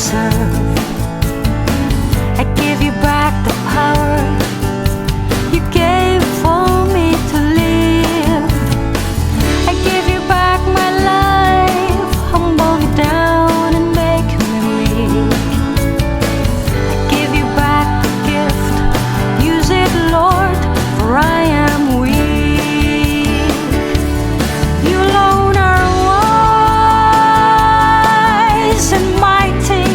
Serve. I give you back the power you gave for me to live. I give you back my life, humble me down and make me meek. I give you back the gift, use it, Lord, for I am weak. You alone are wise and mighty.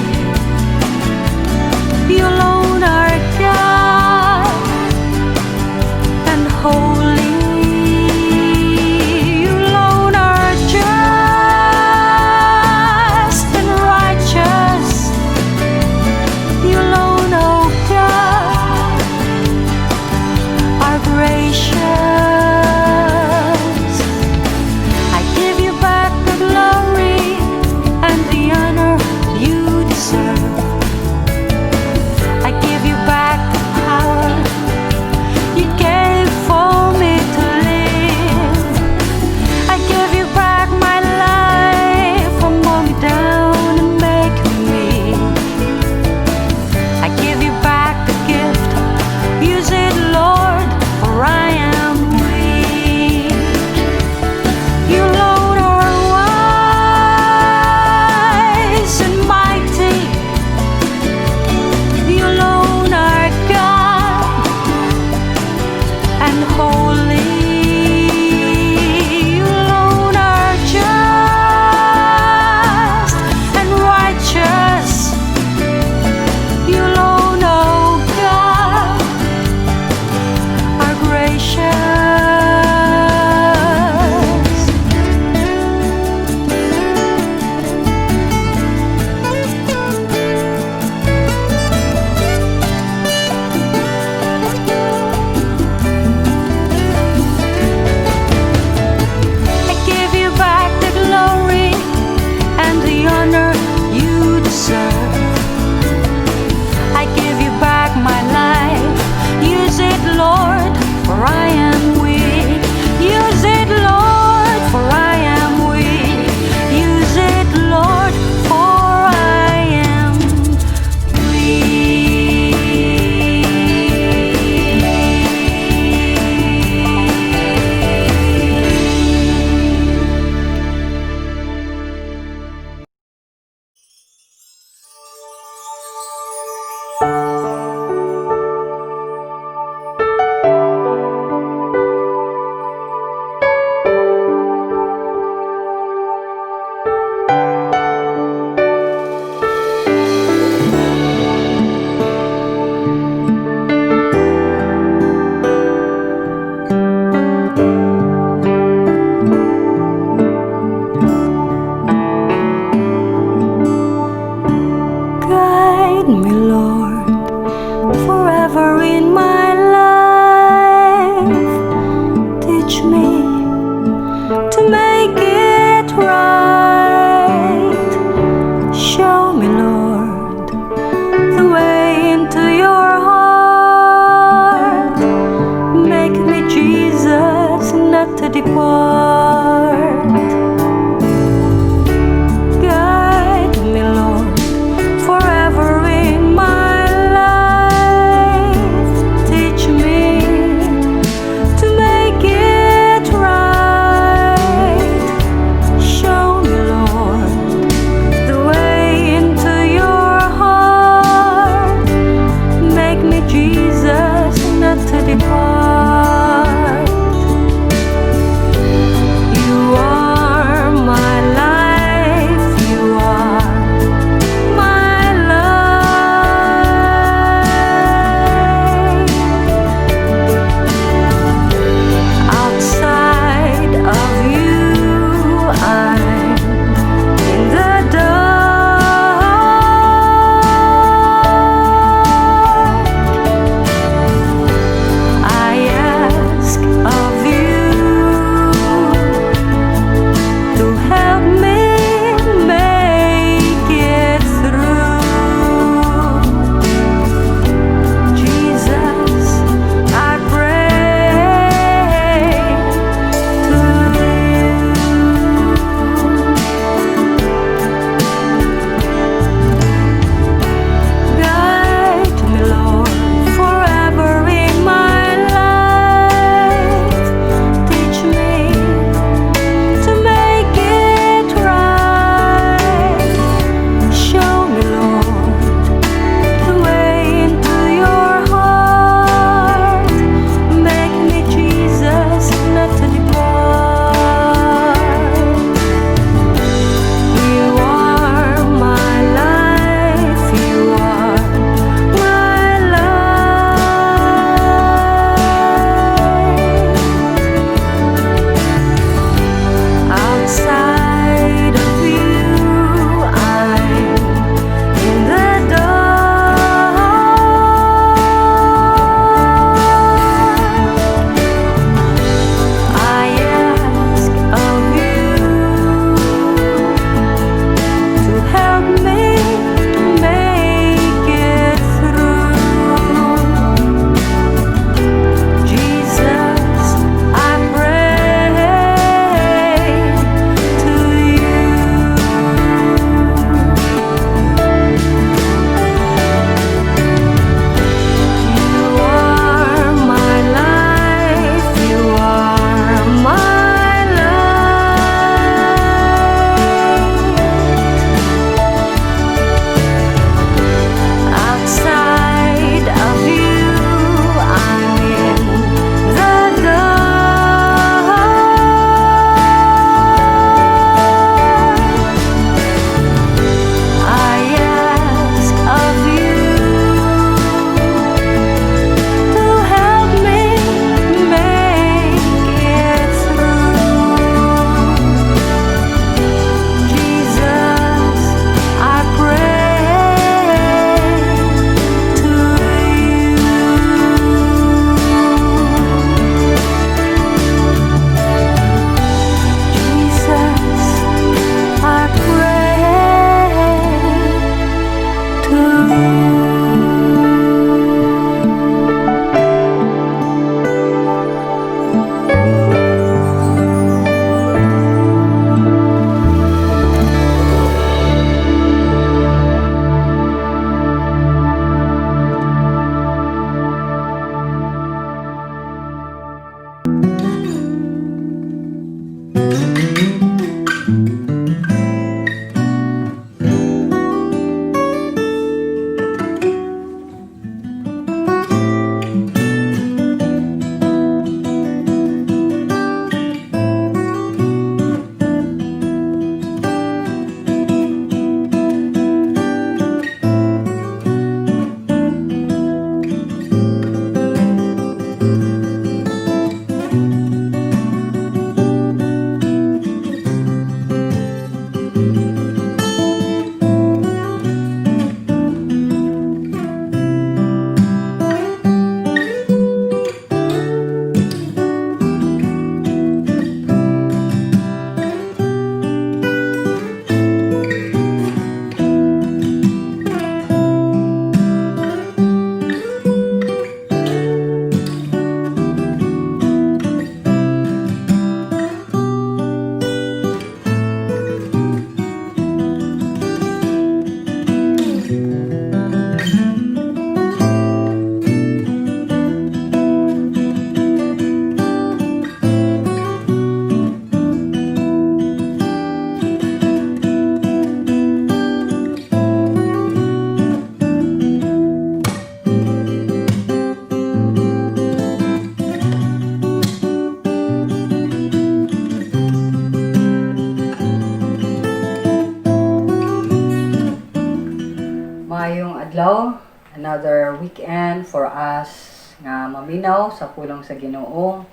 Maayong adlaw, another weekend for us nga maminaw sa pulong sa Ginoo.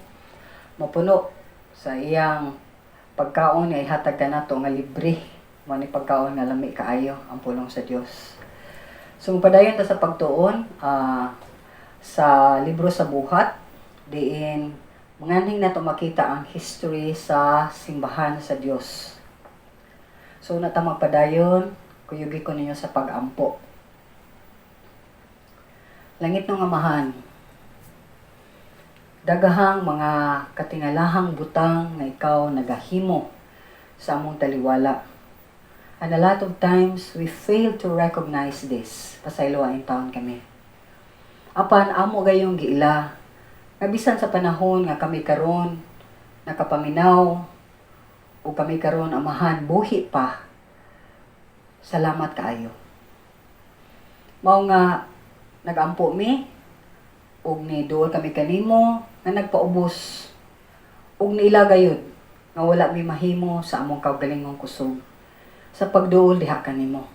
Mapuno sa iyang pagkaon nga ihatag kanato nga libre. Mao ni pagkaon nga lami kaayo, ang pulong sa Dios. So padayon ta sa pagtuon sa libro sa Buhat, diin manganhing nato makita ang history sa simbahan sa Dios. So na ta magpadayon, kuyugi ko ninyo sa pag-ampo. Langitnong Amahan, daghang mga katingalahang butang nga ikaw nagahimo sa among taliwala. And a lot of times we fail to recognize this. Pasayloa intawon kami. Apan amo gayong giila nga bisan sa panahon nga kami karon nakapaminaw o kami karon, Amahan, buhi pa. Salamat kaayo. Mao nga nagampo mi ug ni duol kami kanimo nga nagpaubos ug niila gayud nga wala mi mahimo sa among kaugalingong kusog sa pagduol diha kanimo.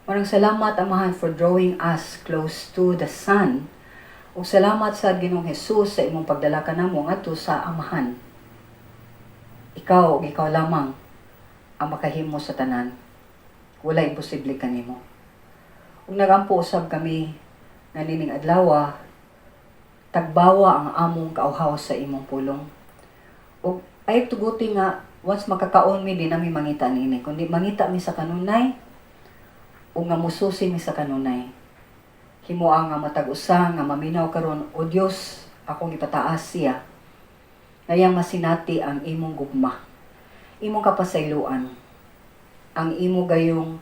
Maraming salamat, Amahan, for drawing us close to the Son. Ug salamat sa Ginoong Jesus sa imong pagdala kanamo ngadto sa Amahan. Ikaw ug ikaw lamang ang makahimo sa tanan. Wala imposible kanimo. Ug nagampo usab kami nga nining adlaw tagbawa ang among kauhaw sa imong pulong. Ug ay tuguti nga once makakaon mi, di nami mangita niini, kundi mangita mi sa kanunay ug nga mususi mi sa kanunay. Himoa nga matag usa nga maminaw karon, O Dios, akong ipataas siya. Ngayang masinati ang imong gugma, imong kapasayloan, ang imo gayong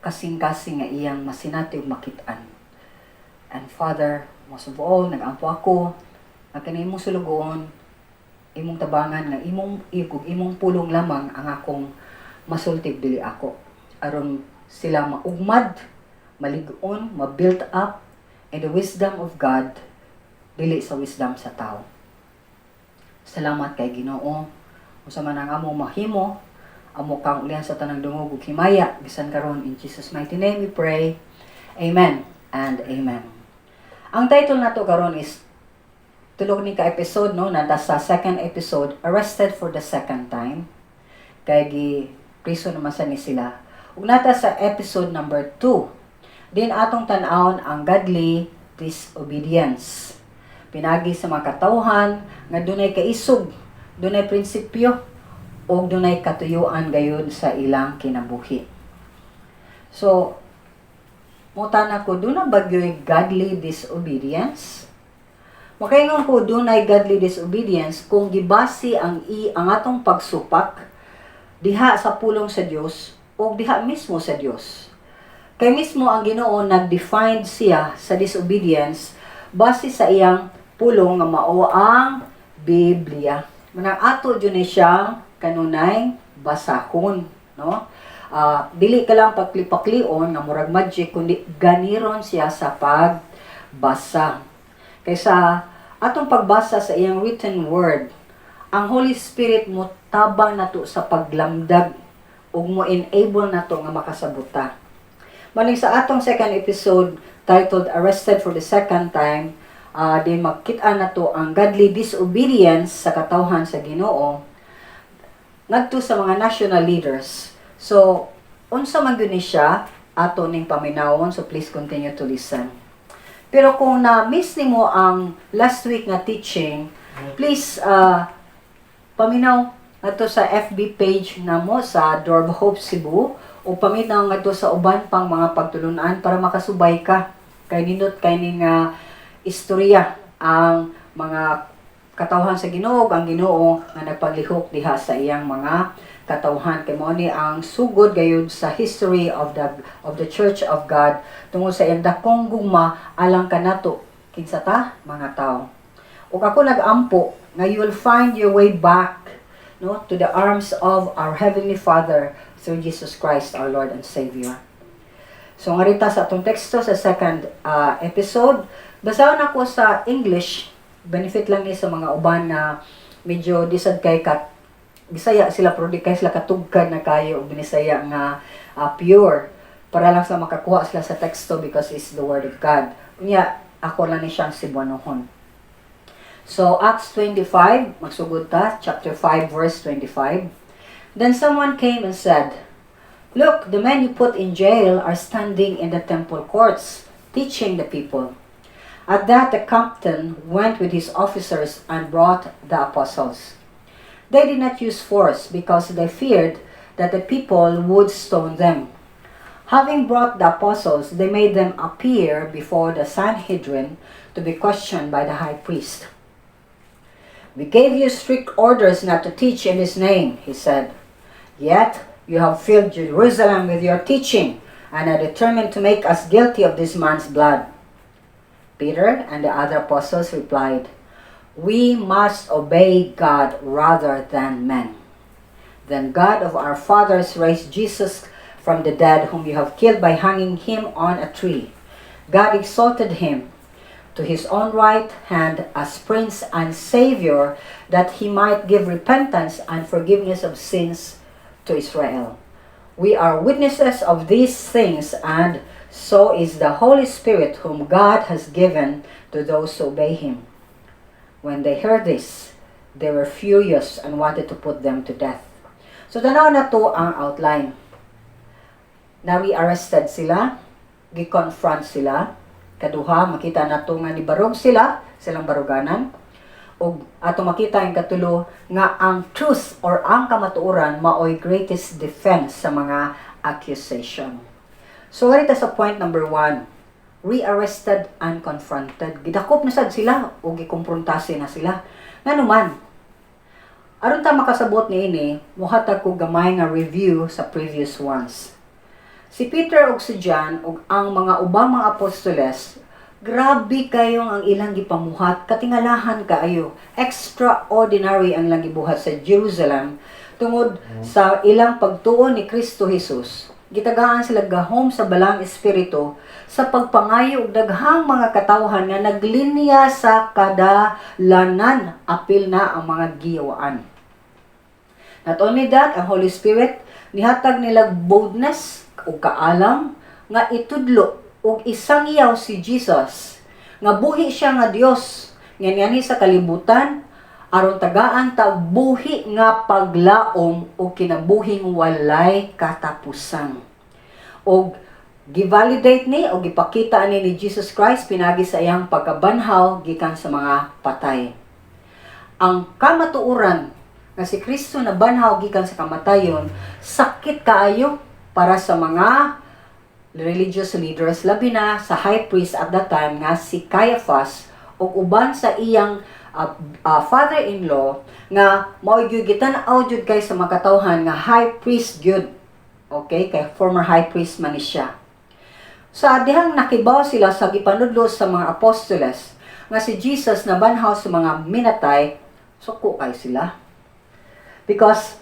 kasing-kasing nga iyang masinati ug makit-an. And Father, most of all, nagampo ako nga kini imong sulugoon, imong tabangan nga imong ug imong pulong lamang ang akong masulti, dili ako. Aron sila maugmad, malig-on, ma-built up in the wisdom of God, dili sa wisdom sa tao. Salamat kay Ginoo. Unsa man ang among mahimo, amo kang ulihan sa tanang dungog ug himaya bisan karon. In Jesus' mighty name we pray. Amen and amen. Ang title nato karon is tulo ni ka episode, no, nata sa second episode, "Arrested for the Second Time." Kay gi priso naman sa ni sila. Ug nata sa episode number 2. Din atong tan-awon ang godly disobedience. Pinagi sa mga katawhan nga dunay kaisog, dunay prinsipyo ug dunay katuyuan gayud sa ilang kinabuhi. So, mutana ko, duna ba gyoy godly disobedience? Makaingon ko dunay godly disobedience kung gibase ang atong pagsupak diha sa pulong sa Dios o diha mismo sa Dios. Kay mismo ang Ginoo nag-define siya sa disobedience base sa iyang pulong nga mao ang Biblia. Manang ato jud ni siyang kanunay basahon, no? Dili ka lang pagklipaklion nga murag magic, kundi ganiron siya sa pagbasa. Kaysa atong pagbasa sa iyang written word, ang Holy Spirit mo tabang nato sa paglamdag ug mo enable nato nga makasabota. Maning sa atong second episode titled "Arrested for the Second Time", din makita nato ang godly disobedience sa katawhan sa Ginoo ngadto sa mga national leaders. So, unsa man gyud ni siya, ato ning paminawon, so please continue to listen. Pero kung na-miss nimo ang last week nga teaching, please paminaw ngadto sa FB page namo sa Door of Hope Cebu o paminaw ngadto sa uban pang mga pagtulunan para makasubay ka. Kay nindot kay ning istorya ang mga katawhan sa Ginoo, ang Ginoo nga nagpaglihok diha sa iyang mga katawhan, kay mao ni ang sugod gayud sa history of the Church of God tungod sa iyang dakong gugma alang kanato, kinsa ta mga tao. Ug ako nagampo nga you will find your way back, no, to the arms of our heavenly Father through Jesus Christ our Lord and Savior. So ngari ta sa atong teksto sa second episode, basahon ako sa English, benefit lang ni sa mga uban nga medyo disad kay kat Bisaya sila pero di kay sila katugkad na kayo og Binisaya nga pure. Para lang sa makakuha sila sa teksto because it's the Word of God. Unya, ako lang ni siyang Cebuanohon. So, Acts 25, magsugod ta, chapter 5, verse 25. "Then someone came and said, 'Look, the men you put in jail are standing in the temple courts, teaching the people.' At that, the captain went with his officers and brought the apostles. They did not use force because they feared that the people would stone them. Having brought the apostles, they made them appear before the Sanhedrin to be questioned by the high priest. 'We gave you strict orders not to teach in this name,' he said. 'Yet you have filled Jerusalem with your teaching and are determined to make us guilty of this man's blood.' Peter and the other apostles replied, 'We must obey God rather than men. Then God of our fathers raised Jesus from the dead, whom you have killed by hanging him on a tree. God exalted him to his own right hand as Prince and Savior, that he might give repentance and forgiveness of sins to Israel. We are witnesses of these things, and so is the Holy Spirit, whom God has given to those who obey him.' When they heard this, they were furious and wanted to put them to death." So, tanaw nato ang outline. Na-arrested sila, gi-confront sila. Kaduha, makita nato nga nibarog sila, silang baruganan. Ug ato makita ang katulo nga ang truth or ang kamatuoran maoy greatest defense sa mga accusation. So, ganito sa point number 1: re-arrested and confronted. Gidakop na sad sila o gikumpruntase na sila. Ngano man? Aron ta makasabot niini, muhatag ko gamay nga review sa previous ones. Si Peter ug si John ug ang mga ubang mga apostoles, grabe kayong ang ilang gipamuhat, katingalahan kaayo. Extraordinary ang ilang gibuhat sa Jerusalem tungod sa ilang pagtuo ni Kristo Jesus. Gitagaan sila gahom sa Balaang Espiritu sa pagpangayo og daghang mga katawhan nga naglinya sa kadalanan, apil na ang mga giyawaan. Not only that, ang Holy Spirit nihatag nila boldness ug kaalam nga itudlo og isangyaw si Jesus nga buhi siya nga Dios nga nianhi sa kalibutan aron tagaan ta og buhi nga paglaom o kinabuhing walay katapusan. Og givalidate ni o gipakita ni ni Jesus Christ pinagi sa iyang pagkabanhaw gikan sa mga patay. Ang kamatuoran nga si Kristo nabanhaw gikan sa kamatayon, sakit kaayo para sa mga religious leaders, labi na sa high priest at that time nga si Caiaphas ug uban sa iyang father-in-law nga mao gyud gitan-aw jud kay sa mga katawhan nga high priest gyud. Okay, kay former high priest man ni siya. Sa dihang nakibaw sila sa gipanudlo sa mga apostoles nga si Jesus nabanhaw sa mga minatay, suko kay sila. Because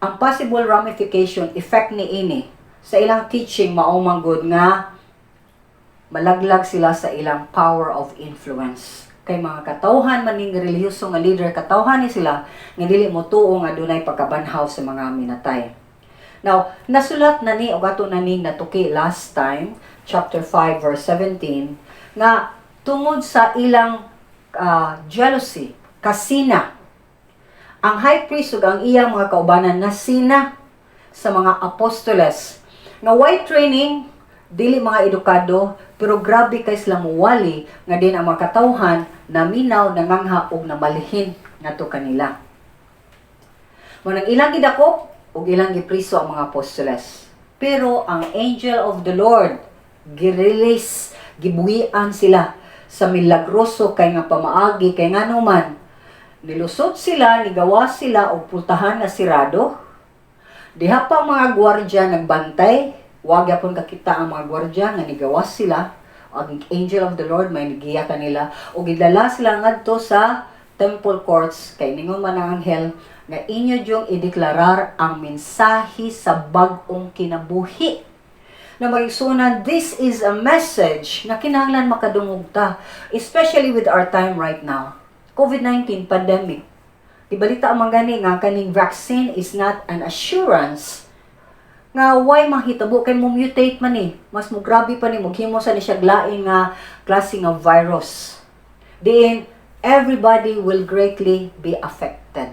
ang possible ramification effect ni ini sa ilang teaching mao man gud nga malaglag sila sa ilang power of influence. Kay mga katawhan man ning relihiyoso nga leader, katawhan ni sila nga dili mo tuo nga dunay pagkabanhaw sa mga minatay. Now, nasulat na ni og ato na ning natuki last time, chapter 5 verse 17, nga tungod sa ilang jealousy, kasina, ang high priest ug ang iyang mga kaubanan nasina sa mga apostoles nga way training, dili mga edukado, pero grabe kay sila muwali nga din ang mga katawhan naminaw, nangangha ug namalihin ngadto kanila. Mao nang ilang gidakop ug ilang gipriso ang mga apostoles. Pero ang angel of the Lord gi-release, gibuhian sila sa milagroso kay nga pamaagi, kay ngano man nilusot sila, nigawa sila og pultahan nga sirado. Diha pa ang mga gwardiya nagbantay, wa gyapon kakita ang mga gwardiya nga nigawas sila. Ang angel of the Lord may nigiya kanila ug gidala sila ngadto sa temple courts kay ningon man ang anghel nga inyo dyong ideklarar ang mensahe sa bag-ong kinabuhi. Na magigsunan, this is a message na kinahanglan makadungog ta, especially with our time right now. COVID-19 pandemic. Ibalita ang mga gani nga kaning vaccine is not an assurance Nga why mahitabo kay mo mutate man ni, mas mo grabe pa ni, moghimo sa ni siya lain nga klase nga virus. Diin everybody will greatly be affected.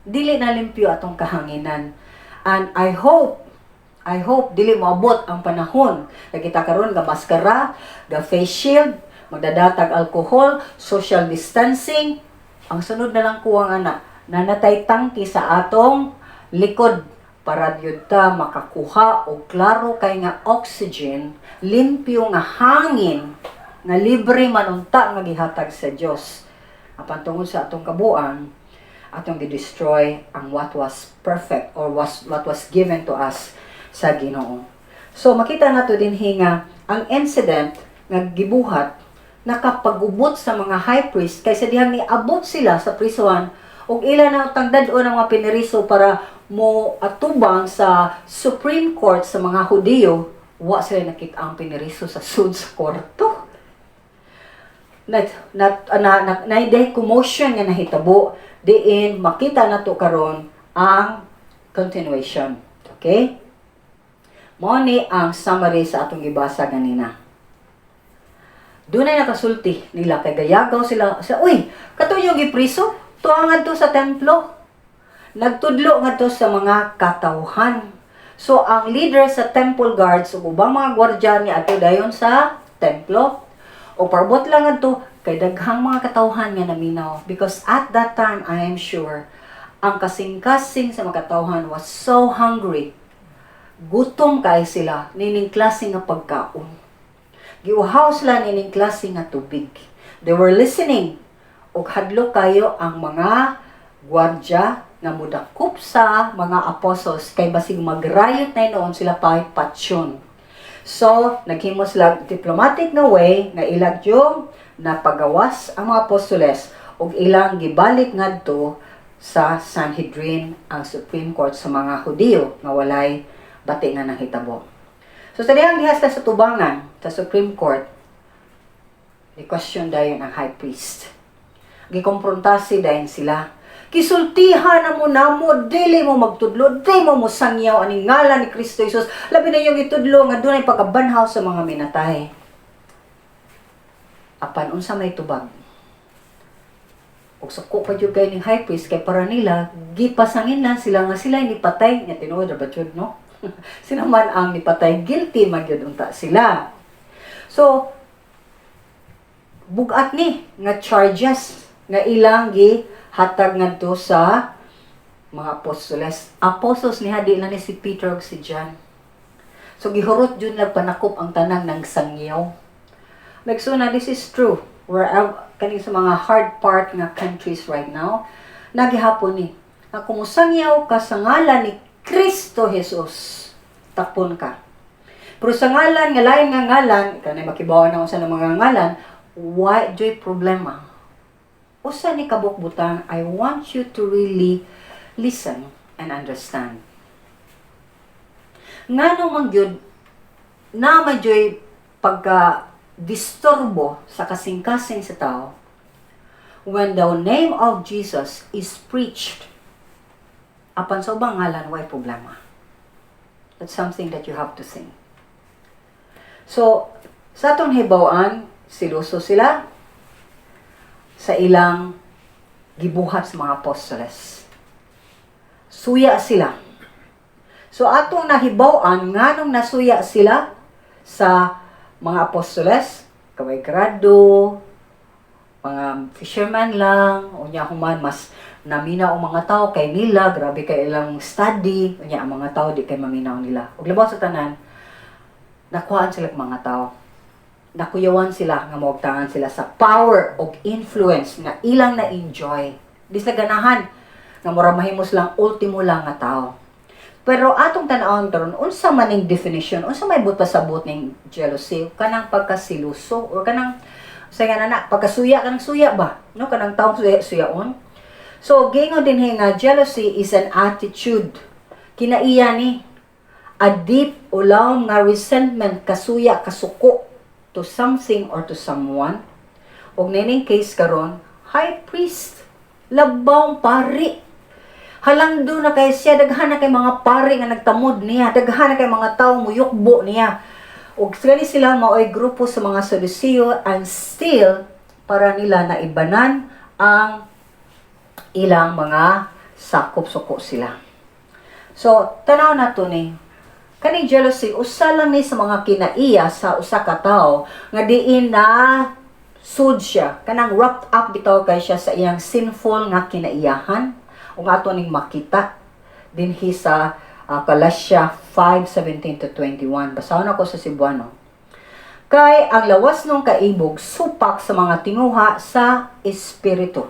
Dili na limpyo atong kahanginan. And I hope dili moabot ang panahon. Kay kita karon ga maskara, ga face shield, magdadatag alcohol, social distancing. Ang sunod na lang kuwang ana, nanatay tangki sa atong likod para gyud ta makakuha og klaro kay nga oxygen, limpyo nga hangin nga libre man unta nga gihatag sa Dios. Apan tungod sa atong kabuang, atong gi-destroy ang what was perfect or was what was given to us sa Ginoo. So makita nato dinhi nga ang incident nga gibuhat nakapagubot sa mga high priest kaysa dihang niabot sila sa prisuhan ug ila na tang dad-on ang mga piniriso para mo atubang sa Supreme Court sa mga Hudiyo, wa sila nakita ang piniriso sa sud sa kwarto. Na na commotion nga nahitabo diin makita nato karon ang continuation. Okay? Mao ni ang summary sa atong gibasa ganina. Dunay nakasulti nila kay gayagaw sila sa, "Uy, kato yung gipriso, tuang ngadto sa templo. Nagtudlo ngadto sa mga katawhan." So ang leader sa temple guards ug ubang mga gwardiya ni adto dayon sa templo. O parbot lang ngadto kay daghang mga katawhan nga naminaw because at that time, I am sure, ang kasing-kasing sa mga katawhan was so hungry. Gutom kay sila nining klase nga pagkaon. Giuhaw sila nining klase nga tubig. They were listening ug hadlok kayo ang mga gwardya nga mudakop sa mga apostles kay basig magrayot na noon sila pa patsyon. So, naghimo sila diplomatic nga way nga ilag yung napagawas ang mga apostoles ug ilang gibalik ngadto sa Sanhedrin, ang Supreme Court sa mga Hudiyo, nga walay bati nga nahitabo. So sa dihang diha sila sa tubangan sa Supreme Court, ni question dayon ang high priest. Gikompronta dayon sila. "Gisultihan na mo namo, dili mo magtudlo, di mo mosangyaw aning ngalan ni Kristo Jesus. Labi na yung itudlo nga dunay pagkabanhaw sa mga minatay." Apan unsa may tubag? Ug suko pa jud kay ning high priest kay para nila gipasangin lang sila nga sila nipatay nga tinuod ra ba jud, no? Sila man ang nipatay, guilty man gyud unta sila. So bugat ni nga charges nga ilang gihatag ngadto sa mga apostoles. Apostles ni hadi lang ni si Peter ug si John. So gihurot jud nagpanakop ang tanang ng sangyaw. Magsuna, this is true. Wherever, kaning sa mga hard part nga countries right now, nagihapon ni. Nga kung musangyaw ka sa ngalan ni Kristo Jesus, takpon ka. Pero sa ngalan, nga lain nga ngalan, ikaw na makibaw na sa mga ngalan, why joy problema? Usa ni kabukbutan, I want you to really listen and understand. Ngano man gyud na man joy pagka disturbo sa kasing-kasing sa tao when the name of Jesus is preached, apan sa ubang ngalan way problema? That's something that you have to think. So sa atong hibaw-an, siluso sila sa ilang gibuhat sa mga apostoles. Suya sila. So atong nahibaw-an nganong nasuya sila sa mga apostoles, kaway grado, mga fisherman lang, unya human mas naminaw ang mga tao kay nila, grabe kay ilang study, unya ang mga tao di kay maminaw nila. Ug labaw sa tanan, nakuhaan sila og mga tao. Nakuyawan sila nga maugtangan sila sa power og influence nga ilang na-enjoy. Di sila ganahan nga mura mahimo silang ultimo lang nga tao. Pero atong tan-awon karon unsa man ning definition, unsa may buot pasabot ning jealousy, kanang pagkasiluso or kanang sa nga na pagkasuya, kanang suya ba, no, kanang taong suya, suyaon. So giingon din nga jealousy is an attitude. Kinaiya ni a deep o lawom nga resentment, kasuya, kasuko to something or to someone. Og nining case karon, high priest, labawng pari. Halangdon na kay siya, daghan na kay mga pari nga nagtamod niya, daghan na kay mga tawo muyukbo niya. Ug gani sila maoy grupo sa mga Saduceo, and still para nila na ibanan ang ilang mga sakop, suko sila. So, tanaw na to ni kaning jealousy, usa lang ni sa mga kinaiya sa usa ka tawo nga diin na sud siya, kanang wrapped up bitaw kay siya sa iyang sinful nga kinaiyahan, ug ato ning makita dinhi sa Galatia 5:17 to 21. Basahon ako sa Cebuano. Kay ang lawas ng kaibog supak sa mga tinguha sa Espiritu,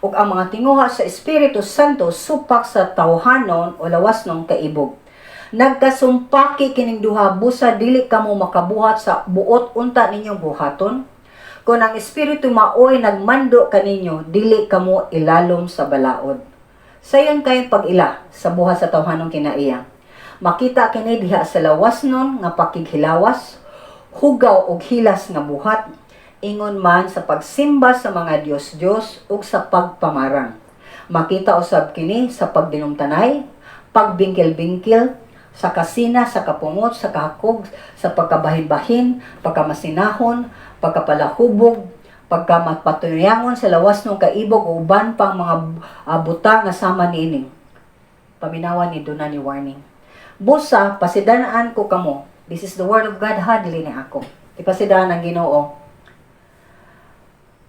ug ang mga tinguha sa Espiritu Santo supak sa tawhanon o lawas ng kaibog. Nagkasumpaki kining duha, busa dili kamo makabuhat sa buot unta ninyong buhaton. Kung ang Espiritu maoy nagmando kaninyo, dili kamo ilalom sa balaod. Sayon kay pag-ila sa buhat sa tawhanong kinaiya. Makita kini diha sa lawas nun nga pakighilawas, hugaw og hilas nga buhat, ingon man sa pagsimba sa mga diyos-diyos ug sa pagpamarang. Makita usab kini sa pagdinumtanay, pagbingkil-bingkil, sa kasina, sa kapungot, sa kahakog, sa pagkabahin-bahin, pagkamasinahon, pagkapalahubog, pagkamapatuyangon sa lawas ng kaibog o uban pang mga butang nga sama niini. Paminawan ni duna ni warning. Busa pasidanaan ko kamo. This is the word of God ha, dili ni ako. Ipasidaan ang Ginoo.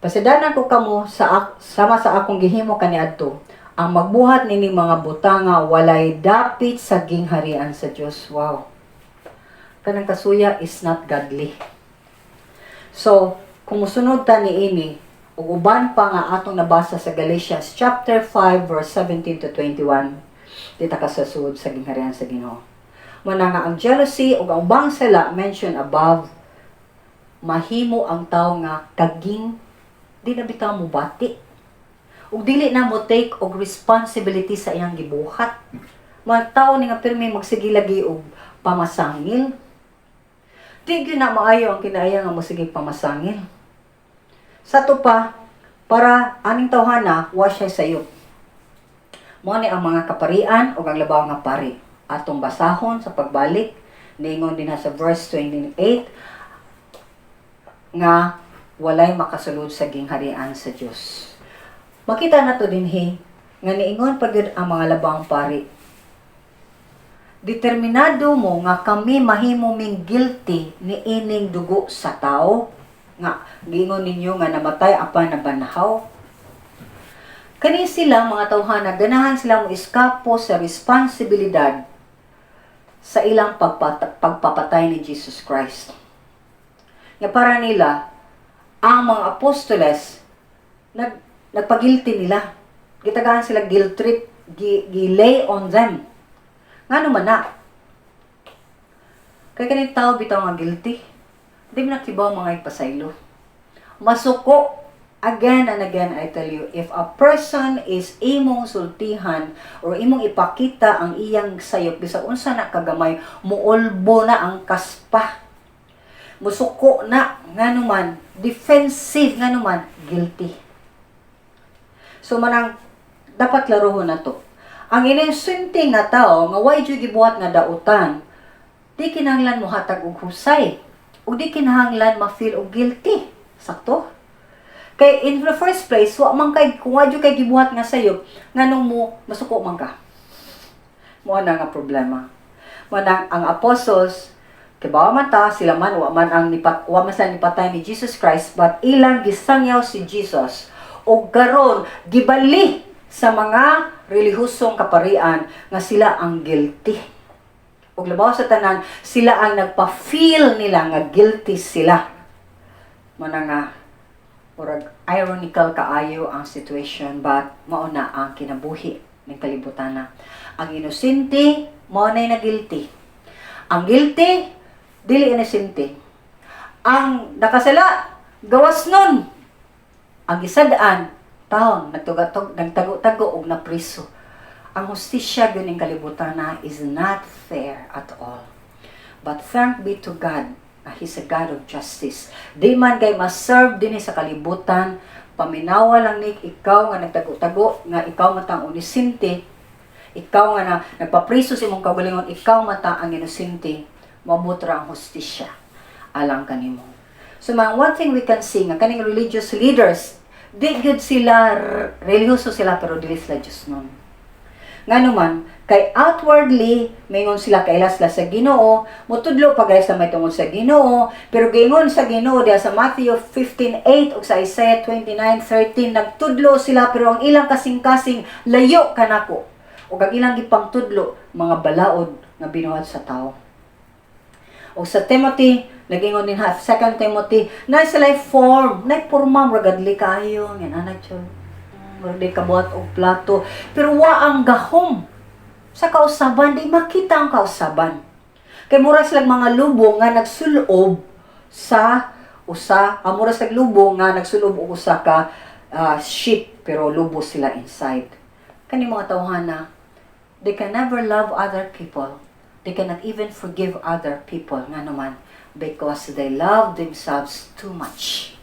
Pasidanan ko kamo sama sa akong gihimo kaniadto. Ang magbuhat nini mga butanga walay dapit sa gingharian sa Dios. Wow. Kanang kasuya is not godly. So, kung musunod ta niini ug uban pa nga atong nabasa sa Galatians chapter 5 verse 17 to 21, di ta kasasud sa gingharian sa Ginoo. Mao nga ang jealousy ug ang ubang sala mentioned above, mahimo ang tao nga kaging di na bitaw mo bati ug dili na mo take og responsibility sa iyang gibuhat. Mga tao ni nga pirmi magsige lagi og pamasangil. Di gyud na maayo ang kinaiya nga mosige pamasangil. Sa to pa, para aning tawhana wa siya sayop. Mao ni ang mga kaparian ug ang labaw nga pari. Atong basahon sa pagbalik, niingon din sa verse 28 nga walay makasulod sa gingharian sa Dios. Makita nato dinhi nga niingon pa gyud ang mga labawng pari. Determinado mo nga kami mahimo ming guilty ni ining dugo sa tao nga giingon ninyo nga namatay apan nabanhaw. Kani sila mga tawhana, ganahan sila mo eskapo sa responsibilidad sa ilang pagpapatay ni Jesus Christ. Nga para nila, ang mga apostoles, nagpagilty nila. Gitagaan sila guilt trip, gi lay on them. Ngano man na? Kay kaning tao bitaw nga guilty. Di mo nakibaw mga ipasaylo. Masuko. Again and again, I tell you, if a person is imong sultihan or imong ipakita ang iyang sayop, bisag unsa na kagamay, muulbo na ang kaspa. Musuko na, ngano man, defensive, ngano man, guilty. So manang, dapat laruhon na to. Ang inosente nga tao, nga way jud gibuhat nga dautan, di kinahanglan mo hatag og husay. Ug di kinahanglan ma-feel og guilty. Sakto? Kay in the first place, wa man kay kung wa jud kay gibuhat nga sayop, nganong mo masuko man ka? Mao na nga problema. Mao na ang apostles, kibaw man ta sila man wa man ang nipat wa man sila nipatay ni Jesus Christ, but ilang gisangyaw si Jesus ug karon gibali sa mga relihiyosong kaparian nga sila ang guilty. Ug labaw sa tanan, sila ang nagpa-feel nila nga guilty sila. Mao na nga murag ironical kaayo ang situation, but mao na ang kinabuhi ng kalibutan na. Ang inosente mao na na guilty. Ang guilty dili inosente. Ang nakasala gawas nun. Ang gisad-an taon nagtugatog nagtago-tago og napriso. Ang hustisya gyud ning kalibutan na is not fair at all. But thank be to God na He's a God of justice. Di man kay ma-serve dinhi sa kalibutan, paminawa lang ni ikaw nga nagtago-tago, nga ikaw matang unisinte. Ikaw nga na nagpapriso sa imong kaugalingon, ikaw man ta ang inosente, moabot ra ang hustisya alang kanimo. So man, one thing we can see nga kaning religious leaders, di gyud sila religyoso sila, pero dili sila Diyosnon. Ngano man, kay outwardly mingon sila kaila sila sa Ginoo, mutudlo pa guys sa may tungod sa Ginoo, pero giingon sa Ginoo diha sa Matthew 15:8 ug sa Isaiah 29:13, nagtudlo sila pero ang ilang kasing-kasing layo kanako. Ug ang ilang gipangtudlo mga balaod nga binuhat sa tao. O sa Timothy, nagingon din ha, 2 Timothy, na sila form, na porma, murag godly kaayo, nga anak siya. Murag di kabuhat og plato. Pero wa ang gahom sa kausaban, di makita ang kausaban. Kay mura silang mga lubo nga nagsulob sa usa, mura silang lubo nga nagsulob og usa ka sheep, pero lubo sila inside. Kani mga tawhana, they can never love other people. They cannot even forgive other people. Nga naman, because they love themselves too much.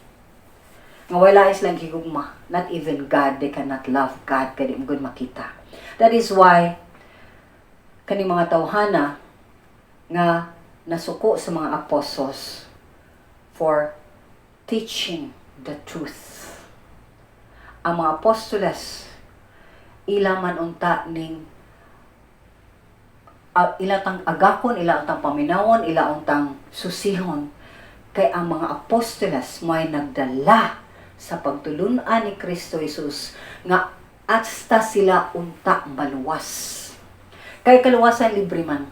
Nga wala silang gigugma. Not even God, they cannot love God kay di mo gud makita. That is why, kani mga tawhana nga nasuko sa mga apostles for teaching the truth. Ang mga apostoles, ila man unta ning ila tang agakon, ila tang paminawon, ila untang susihon. Kay ang mga apostoles may nagdala sa pagtulunan ni Kristo Jesus nga hasta sila unta maluwas. Kay kaluwasan libre man.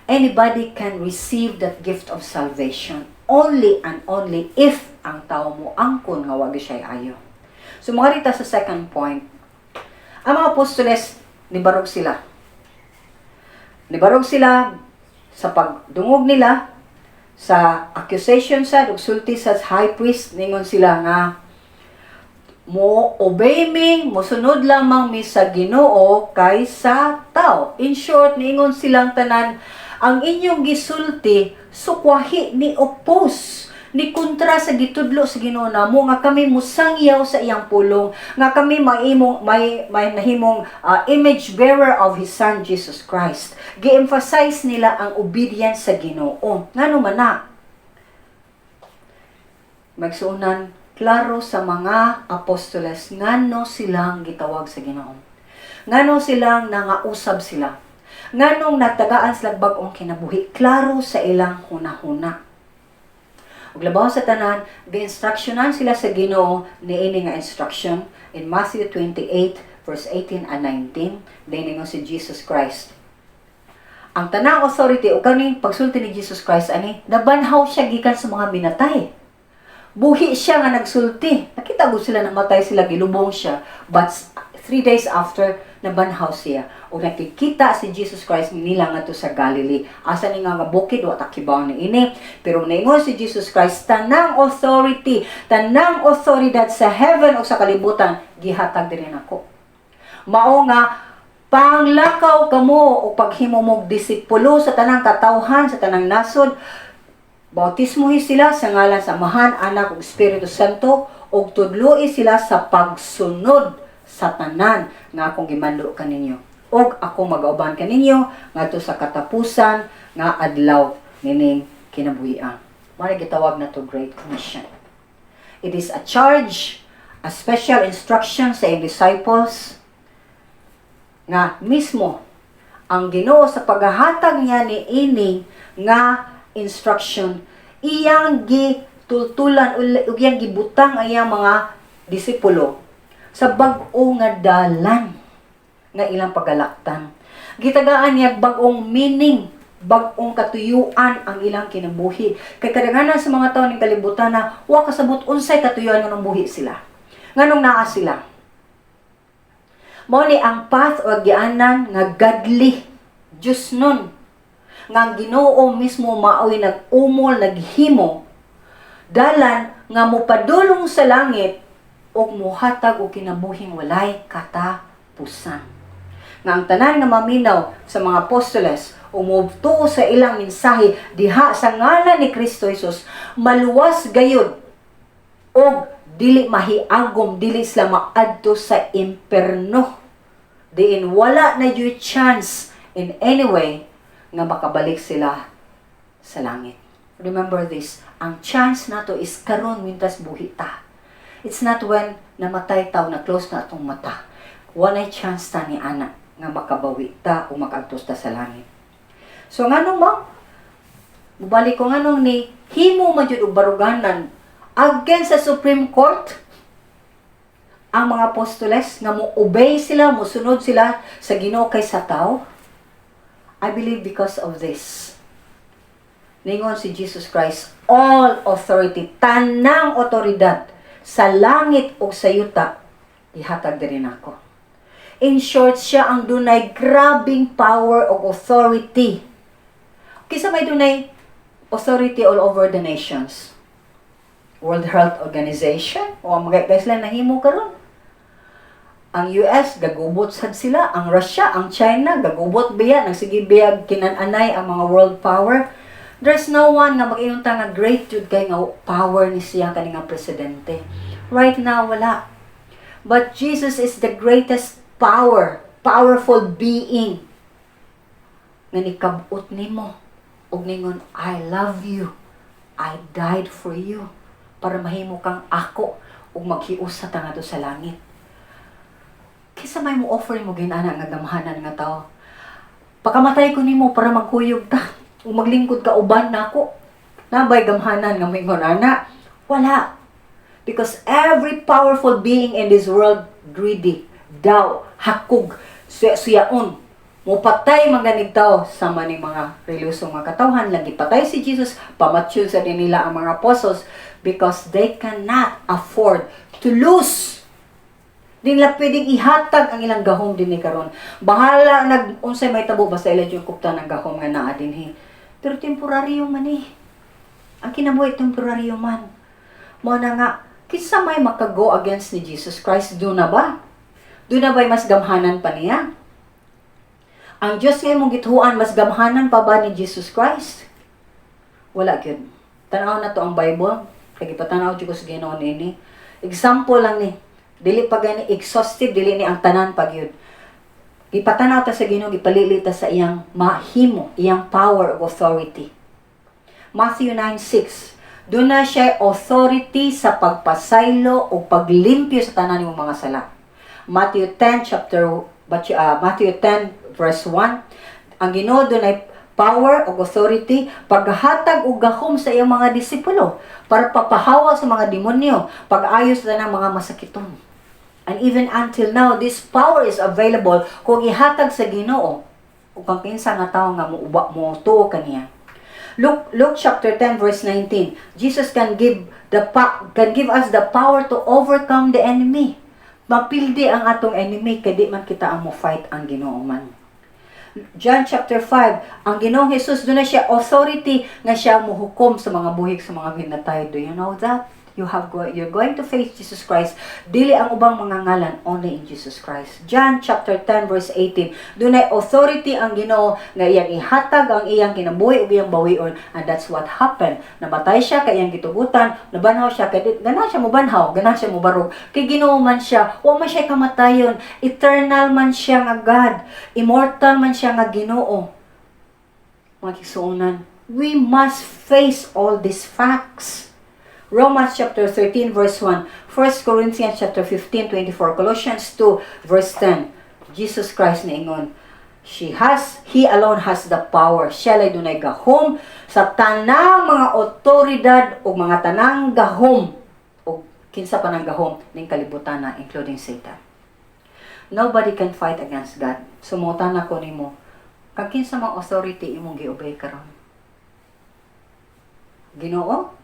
Anybody can receive that gift of salvation only and only if ang tao mo angkon nga wag siya ayo. So mga rita sa second point, ang mga apostoles nibarog sila. Nibarog sila sa pagdungog nila sa accusation sa ug sulti sa high priest. Ningon sila nga mo obey mi, mosunod lamang mi sa Ginoo kaysa tao. In short, niingon silang tanan, ang inyong gisulti sukwahi, ni oppose, ni kontra sa gitudlo sa Ginoo namo nga kami musangyaw sa iyang pulong, nga kami maimong may nahimong image bearer of his son Jesus Christ. Gi-emphasize nila ang obedience sa Ginoo. Ngano man na? Magsuunan, klaro sa mga apostoles ngano silang gitawag sa Ginoo. Ngano silang nangausab sila. Nganong nagtagaan sila bag-ong kinabuhi, klaro sa ilang hunahuna. Ug labaw sa tanan, gi-instructionan sila sa Ginoo niini nga instruction in Matthew 28 verse 18 and 19, dinhingon si Jesus Christ. Ang tanang authority o kaning pagsulti ni Jesus Christ ani, nabanhaw siya gikan sa mga minatay. Buhi siya nga nagsulti. Nakita gud sila, namatay sila, gilubong siya. But 3 days after, nabanhaw siya. O nakikita si Jesus Christ nila ngadto sa Galilee. Asa ni nga nga bukid, wa ta kibaw ni ini. Pero naingon si Jesus Christ, tanang authority, tanang otoridad sa heaven o sa kalibutan, gihatag diri nako. Mao nga panglakaw kamo o paghimo mong disipulo sa tanang katawhan sa tanang nasod, bautismohi sila sa ngalan sa Amahan, Anak ug Espiritu Santo ug tudloi sila sa pagsunod sa tanan nga akong gimando kaninyo. Ug ako magauban kaninyo ngadto sa katapusan nga adlaw nining kinabuhian. Mao gitawag na to Great Commission. It is a charge, a special instruction sa iyang disciples nga mismo ang Ginoo sa paghahatag niya ni ini nga instruction, iyang gitultulan ug iyang gibutang ang iyang mga disipulo sa bag-o nga dalan nga ilang pagalaktan. Gitagaan niya bag-ong meaning, bag-ong katuyuan ang ilang kinabuhi. Kay kadaghanan sa mga tawo ning kalibutan na wa kasabot unsay katuyuan nganong buhi sila. Nganong naa sila. Mao ni ang path o gianan nga godly, Diyosnon, nga ang Ginoo mismo maoy nag-umol, naghimo dalan nga mopadulong sa langit ug mohatag og kinabuhing walay katapusan. Nga ang tanan nga maminaw sa mga apostoles o motuo sa ilang mensahe diha sa ngalan ni Kristo Jesus, maluwas gayud og dili mahiagom, dili sila maadto sa imperno. Diin wala na juy chance in any way nga makabalik sila sa langit. Remember this, ang chance nato is karon mintas buhi ta. It's not when namatay ta o na close na atong mata. Walay chance ta ni ana nga makabawi ta o makaagtos ta sa langit. So nganong mo? Mubalik ko, nganong ni himo man jud og baruganan against sa Supreme Court ang mga apostoles nga mo obey sila, mo sunod sila sa Ginoo kay sa tao? I believe because of this. Ningon si Jesus Christ, "All authority," tanang otoridad sa langit ug sa yuta, ihatag diri nako. In short, siya ang dunay grabing power ug authority. Kinsa may dunay authority all over the nations? World Health Organization? O ang mga guys lang nahimo karon? Ang US, gagubot sad sila. Ang Russia, ang China, gagubot biya. Nagsige biyag kinan-anay ang mga world power. There's no one nga mag-ingon ta nga great jud kay nga power ni siya kani nga presidente. Right now, wala. But Jesus is the greatest power, powerful being nga nikabot nimo ug ningon, "I love you. I died for you," para mahimo kang ako ug maghiusa ta ngadto sa langit. Kinsa may mo offer mo ginana nga gamhanan nga tao? "Pakamatay ko nimo para magkuyog ta ug maglingkod ka uban nako." Naa bay gamhanan nga moingon ana? Wala. Because every powerful being in this world greedy, daw, hakog, suyaon. Mupatay mga ganig tao sa maning mga relihiyosong mga katawhan. Lagi patay si Jesus, pamatyon sa din nila ang mga apostles because they cannot afford to lose. Di nila pwedeng ihatag ang ilang gahom dinhi karon. Bahala nag unsay may tabo, basta ila yung kupta ng gahom nga naa dinhi. Pero temporaryo man eh. Ang kinabuhi temporaryo man. Mao na nga kinsa may makago against ni Jesus Christ? Duna ba? Duna ba'y mas gamhanan pa niya? Ang Diyos nga imong gituohan, mas gamhanan pa ba ni Jesus Christ? Wala gyud. Tanaw na to ang Bible. Kay gipatanaw jud ko sa Ginoo nini. Example lang ni. Dili pa gani exhaustive, dili ni ang tanan pa gyud. Gipatanaw ta sa Ginoo, gipalili ta sa iyang mahimo, iyang power of authority. Matthew 9:6. Duna siya authority sa pagpasaylo o paglimpyo sa tanan nimong mga sala. Matthew 10 chapter but, Matthew 10 verse 1. Ang Ginoo dunay power o authority paghatag og gahom sa iyang mga disipulo para papahawa sa mga demonyo, pag-ayos sa tanang mga masakiton. And even until now, this power is available kung ihatag sa Ginoo ug kang kinsa nga tawo nga mo mo tuo kaniya. Luke chapter 10 verse 19. Jesus can give us the power to overcome the enemy. Mapildi ang atong enemy kay di man kita ang mo fight, ang Ginoo man. John chapter 5, ang Ginoong Jesus duna siya authority nga siya mohukom sa mga buhig sa mga minatay. Do you know that? You're going to face Jesus Christ. Dili ang ubang mga ngalan, only in Jesus Christ. John chapter 10 verse 18. Dunay authority ang Ginoo nga iyang ihatag ang iyang kinabuhi ug iyang bawion, and that's what happened. Namatay siya kay iyang gitugutan, nabanhaw siya kay ganahan siya mobanhaw, ganahan siya mobarog. Kay Ginoo man siya, wa man siya kamatayon, eternal man siya nga God, immortal man siya nga Ginoo. Mga kigsuonan, we must face all these facts. Romans chapter 13 verse 1, 1 Corinthians chapter 15, 24, Colossians 2 verse 10. Jesus Christ niingon, He alone has the power. Siya lay dunay gahom sa tanang mga otoridad o mga tanang gahom o kinsa pa nang gahom ning kalibutan na, including Satan. Nobody can fight against God. Sumutan ako nimo. Kag kinsa mang authority imong gi-obey karon? Ginoo?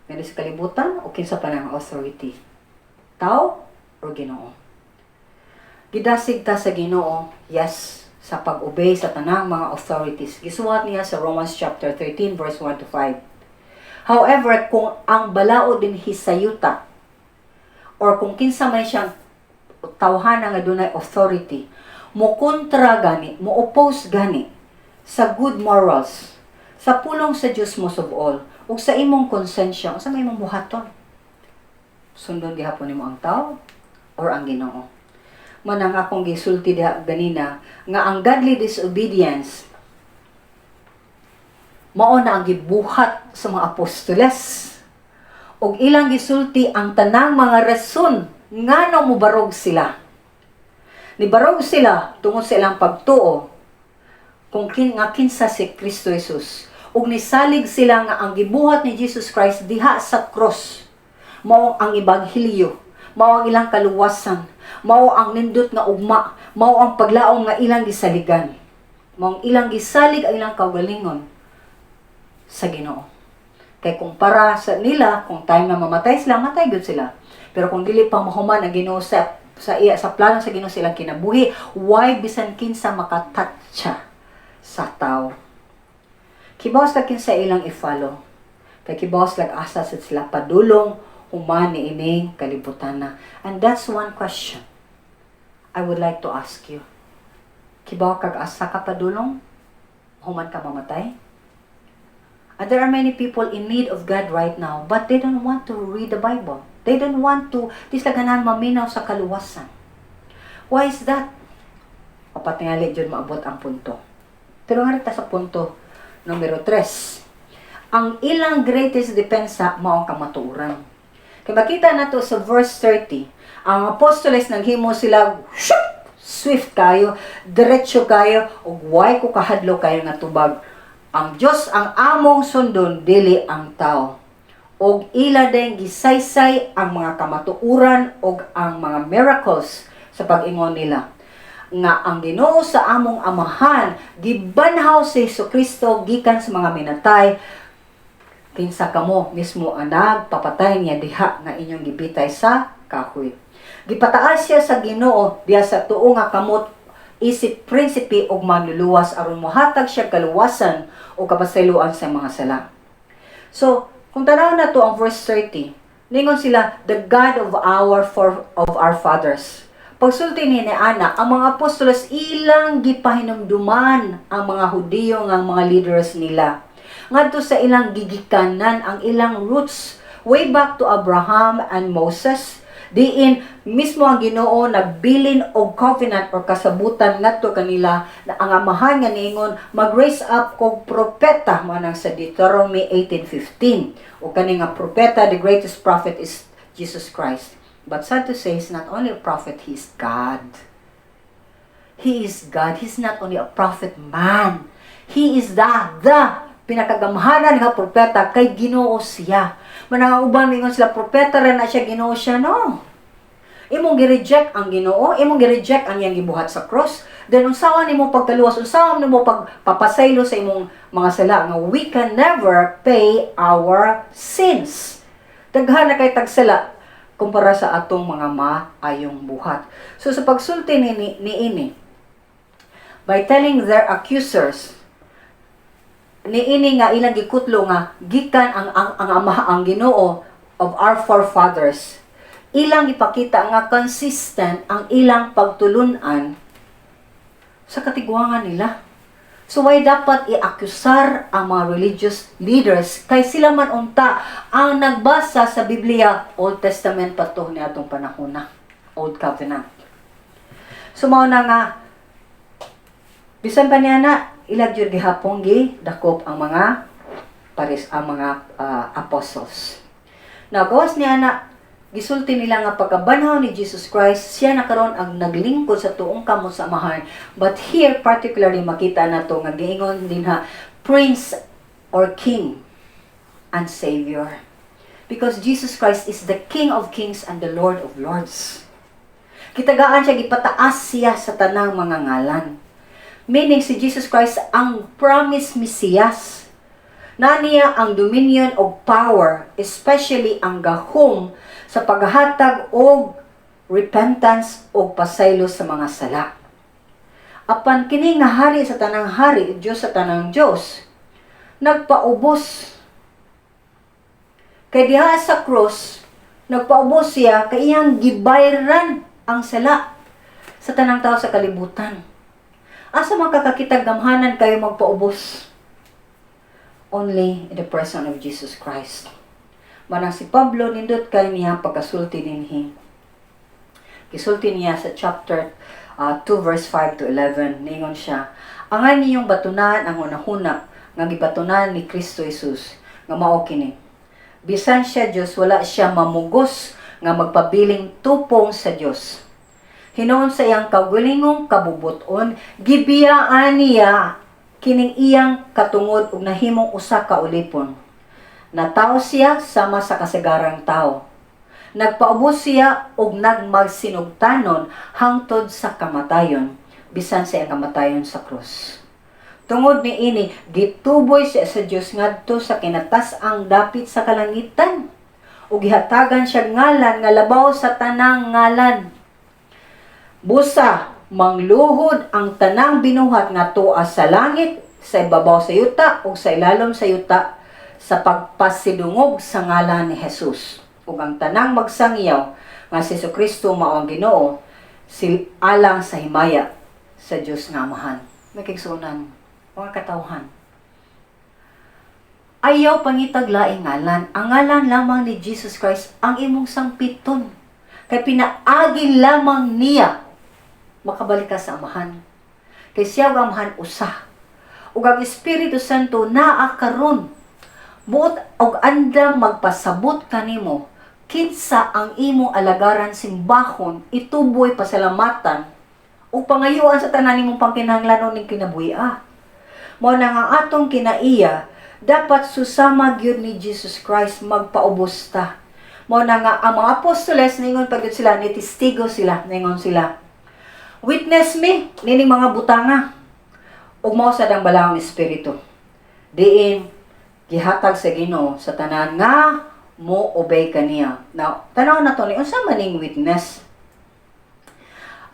Nga sa kalibutan o kinsa pa nang authority? Tao or Ginoo? Gidasig ta sa Ginoo, yes, sa pag-obey sa tanang mga authorities. Gisuwat niya sa Romans chapter 13 verse 1 to 5. However, kung ang balaod dinhi sa yuta or kung kinsa man siyang tawhana nga dunay authority, mo kontra gani, mo oppose gani sa good morals, sa pulong sa Dios most of all, ug sa imong konsensya, unsa may imong buhaton? Sundon gihapon nimo ang tao or ang Ginoo? Man ang akong gisulti diha ganina nga ang godly disobedience mao na ang gibuhat sa mga apostoles. Og ilang gisulti ang tanang mga rason ngano mobarog sila. Nibarog sila tungod sa ilang pagtuo kung nga kinsa si Kristo Jesus. Ug nisalig sila nga ang gibuhat ni Jesus Christ diha sa cross mao ang ebanghelyo, mao ang ilang kaluwasan, mao ang nindot nga ugma, mao ang paglaom nga ilang gisaligan. Mao ang ilang gisalig ang ilang kaugalingon sa Ginoo. Kay kung para sa nila, kung time na mamatay sila, matay gyud sila. Pero kung dili pa mahuman ang Ginoo sa plano sa Ginoo sa ilang kinabuhi, why bisan kinsa makatatsa sa tao. Kibaw sila kinsa ilang i-follow. Kay kibaw sila asa sa sila padulong human ni ining kalibutan na. And that's one question I would like to ask you. Kibaw kag asa ka padulong human ka mamatay? And there are many people in need of God right now, but they don't want to read the Bible. They don't want to, di sila ganahan maminaw sa kaluwasan. Why is that? Patingali jud maabot ang punto. Pero nga ta sa punto numero 3. Ang ilang greatest depensa mao ang kamatuoran. Kay makita nato sa verse 30, ang apostoles naghimo sila shoot, swift kayo, diretso kayo, ug way ko kahadlok kayo nga tubag. Ang Dios ang among sundon, dili ang tao. Og ila din gisaysay ang mga kamatuoran og ang mga miracles sa pag-ingon nila nga ang Ginoo sa among amahan gibanhaw si Kristo gikan sa mga minatay, kinsa kamo mismo ang nagpapatay niya diha nga inyong gibitay sa kahoy. Gipataas siya sa Ginoo diha sa tuo nga kamot isip prinsipe ug manluluwas aron mohatag siya kaluwasan o kapasayloan sa mga sala. So, kung tanaw na to ang verse 30, ningon sila, "The God of our fathers." Pagsulti ni ana, ang mga apostoles ilang gipahinumduman ang mga Hudiyo nga mga leaders nila ngadto sa ilang gigikanan, ang ilang roots way back to Abraham and Moses, diin mismo ang Ginoo nagbilin og covenant or kasabutan ngadto kanila na ang amahan nga niingon, "Mag-raise up kog propeta," mao nang sa Deuteronomy 18:15. O kani nga propeta, the greatest prophet is Jesus Christ. But sad to say, he's not only a prophet, he's God. He is God. He's not only a prophet man. He is the pinakagamhanan nga propeta kay Ginoo siya. Manang ang uban mingon sila propeta ra na siya, Ginoo siya, no. Imong gi-reject ang Ginoo, imong gi-reject ang iyang gibuhat sa cross, then unsaon nimo pagkaluwas, unsaon nimo pagpapasaylo sa imong mga sala nga we can never pay our sins? Daghan na kay tagsala kumpara sa atong mga maayong buhat. So sa pagsulti ni ini, by telling their accusers niini nga ilang gikutlo nga gikan ang ama, ang Ginoo of our forefathers, ilang ipakita nga consistent ang ilang pagtulunan sa katigwangan nila. So why dapat i-akusar ang mga religious leaders kay sila man unta ang nagbasa sa Biblia, Old Testament pa to ni atong panahon na, Old Covenant? So mao na nga bisan pa niya na ilag jud gihapon gi dakop ang mga paris, ang mga apostles. Now, gawas niya na gisulti nila nga pagkabanhaw ni Jesus Christ, siya na karon ang naglingkod sa tuong kamot sa Amahan. But here particularly makita nato nga giingon dinha Prince or King and Savior. Because Jesus Christ is the King of Kings and the Lord of Lords. Gitagaan siya, gipataas siya sa tanang mga ngalan. Meaning si Jesus Christ ang promised Messias. Na niya ang dominion og power, especially ang gahom sa paghatag og repentance o pasaylo sa mga sala. Apan kini nga hari sa tanang hari, Dios sa tanang Dios, nagpaubos. Kay diha sa cross, nagpaubos siya kay iyang gibayran ang sala sa tanang tao sa kalibutan. Asa man kakakita gamhanan kayo magpaubos? Only in the person of Jesus Christ. Manang si Pablo nindot kay niya pagkasulti dinhi. Gisulti niya sa chapter 2 verse 5 to 11, ningon siya, "Angay ninyong batunan ang hunahuna nga gibatunan ni Kristo Jesus nga mao kini. Bisan siya Dios, wala siya mamugos nga magpabiling tupong sa Dios. Hinuon sa iyang kaugalingong kabubuton, gibiyaan niya kining iyang katungod ug nahimong usa ka ulipon. Natawo siya sama sa kasagarang tao. Nagpaubos siya ug nagmagsinugtanon hangtod sa kamatayon, bisan sa iyang kamatayon sa krus. Tungod niini, gituboy siya sa Dios ngadto sa kinatas-ang dapit sa kalangitan ug gihatagan siya ngalan nga labaw sa tanang ngalan. Busa mangluhod ang tanang binuhat nga tuwa sa langit, sa ibabaw sa yuta ug sa ilalom sa yuta sa pagpasidungog sa ngalan ni Jesus. Ug ang tanang magsangyaw nga si Kristo mao ang Ginoo sil alang sa himaya sa Dios nga Amahan." Mga kaigsuonan, mga katawhan, ayaw pangitag laing ngalan. Ang ngalan lamang ni Jesus Christ ang imong sangpiton. Kay pinaagi lamang niya makabalik ka sa Amahan. Kay siya ug ang Amahan usa. Ug ang Espiritu Santo naa karon. Buot og andam magpasabot kanimo kinsa ang imong alagaran, simbahon, ituboy, pasalamatan ug pangayuan sa tanan nimong pangkinahanglanon ning kinabuhi. Mao na nga atong kinaiya dapat susama gyud ni Jesus Christ, magpaubos ta. Mao na nga ang mga apostoles, ningon pa gyud sila, ni testigo sila, ningon sila, "Witness me nining mga butanga." Ug mao sad ang Balaang Espiritu. Diin gihatag sa Ginoo sa tanan nga mo obey kaniya. Now, tanaw na to ni unsa man ning witness?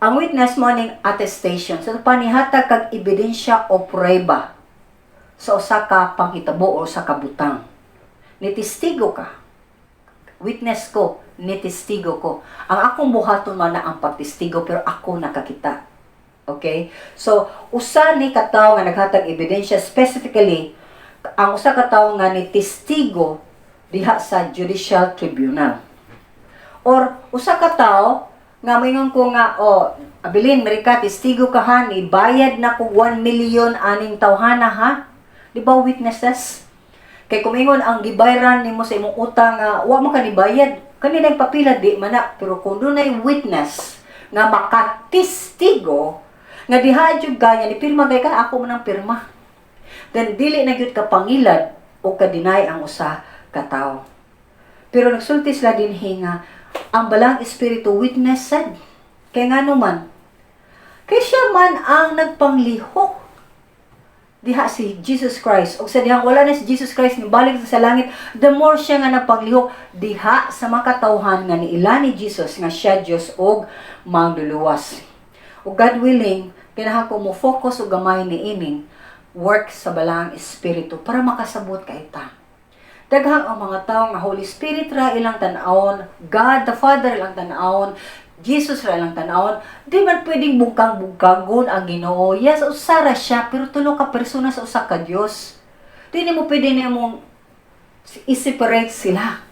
Ang witness mo ning attestation. So, panihatag kag ebidensya o prueba sa usa ka panghitabo o sa kabutang. Nitestigo ka. Witness ko, nitestigo ko. Ang akong buhaton man na ang pagtestigo, pero ako nakakita. Okay? So, usa ni katawo nga naghatag ebidensya, specifically ang usa ka tawo nga nitestigo diha sa judicial tribunal. Or usa ka tawo nga moingon ko nga, "Oh, Abilin, Amerika, testigo ka ha, ni bayad na ko 1 million aning tawhana ha." Di ba witnesses? Kay kung ingon ang gibayran nimo sa imong utang nga wa man ka nibayad, kani nang papila di man na, pero kung dunay witness nga makatestigo nga diha jud ka ni pirma, kay ka ako man ang pirma. Then dili na gyud ka pangilad o ka deny ang usa ka tawo. Pero nagsulti sila dinhi nga ang Balaang Espiritu witness sad. Kay ngano man? Kay siya man ang nagpanglihok diha si Jesus Christ. Og sa dihang wala na si Jesus Christ, nibalik sa langit, the more siya nga nagpanglihok diha sa mga katawhan nga niila ni Jesus nga siya Dios og mangluluwas. Ug God willing, kinahanglan ko mo focus og gamay ni ining work sa Balaang Espiritu para makasabot kay ta. Daghang ang mga tao nga Holy Spirit ra ilang tan-awon, God the Father ilang tan-awon, Jesus ra ilang tan-awon. Di man pwedeng bungkang-bungkagon ang Ginoo. Yes, usa ra siya, pero tulo ka persona sa usa ka Dios. Di nimo pwede nimong i-separate sila.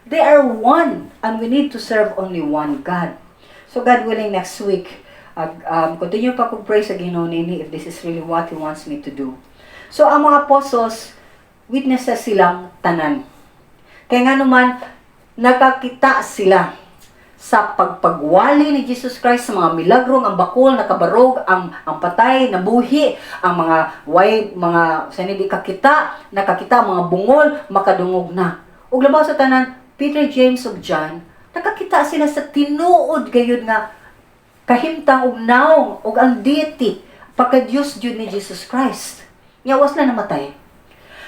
They are one and we need to serve only one God. So God willing, next week, continue pa kong pray sa Ginoo nini if this is really what He wants me to do. So ang mga apostles, witnesses silang tanan. Kaya nga naman, nakakita sila sa pagpagwali ni Jesus Christ, sa mga milagro, ang bakol nakabarog, ang patay nabuhi, ang mga way mga sa hindi kakita, nakakita, mga bungol makadungog na. Ug labaw sa tanan, Peter, James ug John, nakakita sila sa tinuod gayud nga kahimtang ug naong ug ang deity, pagka Dios jud ni Jesus Christ. Nya was na namatay.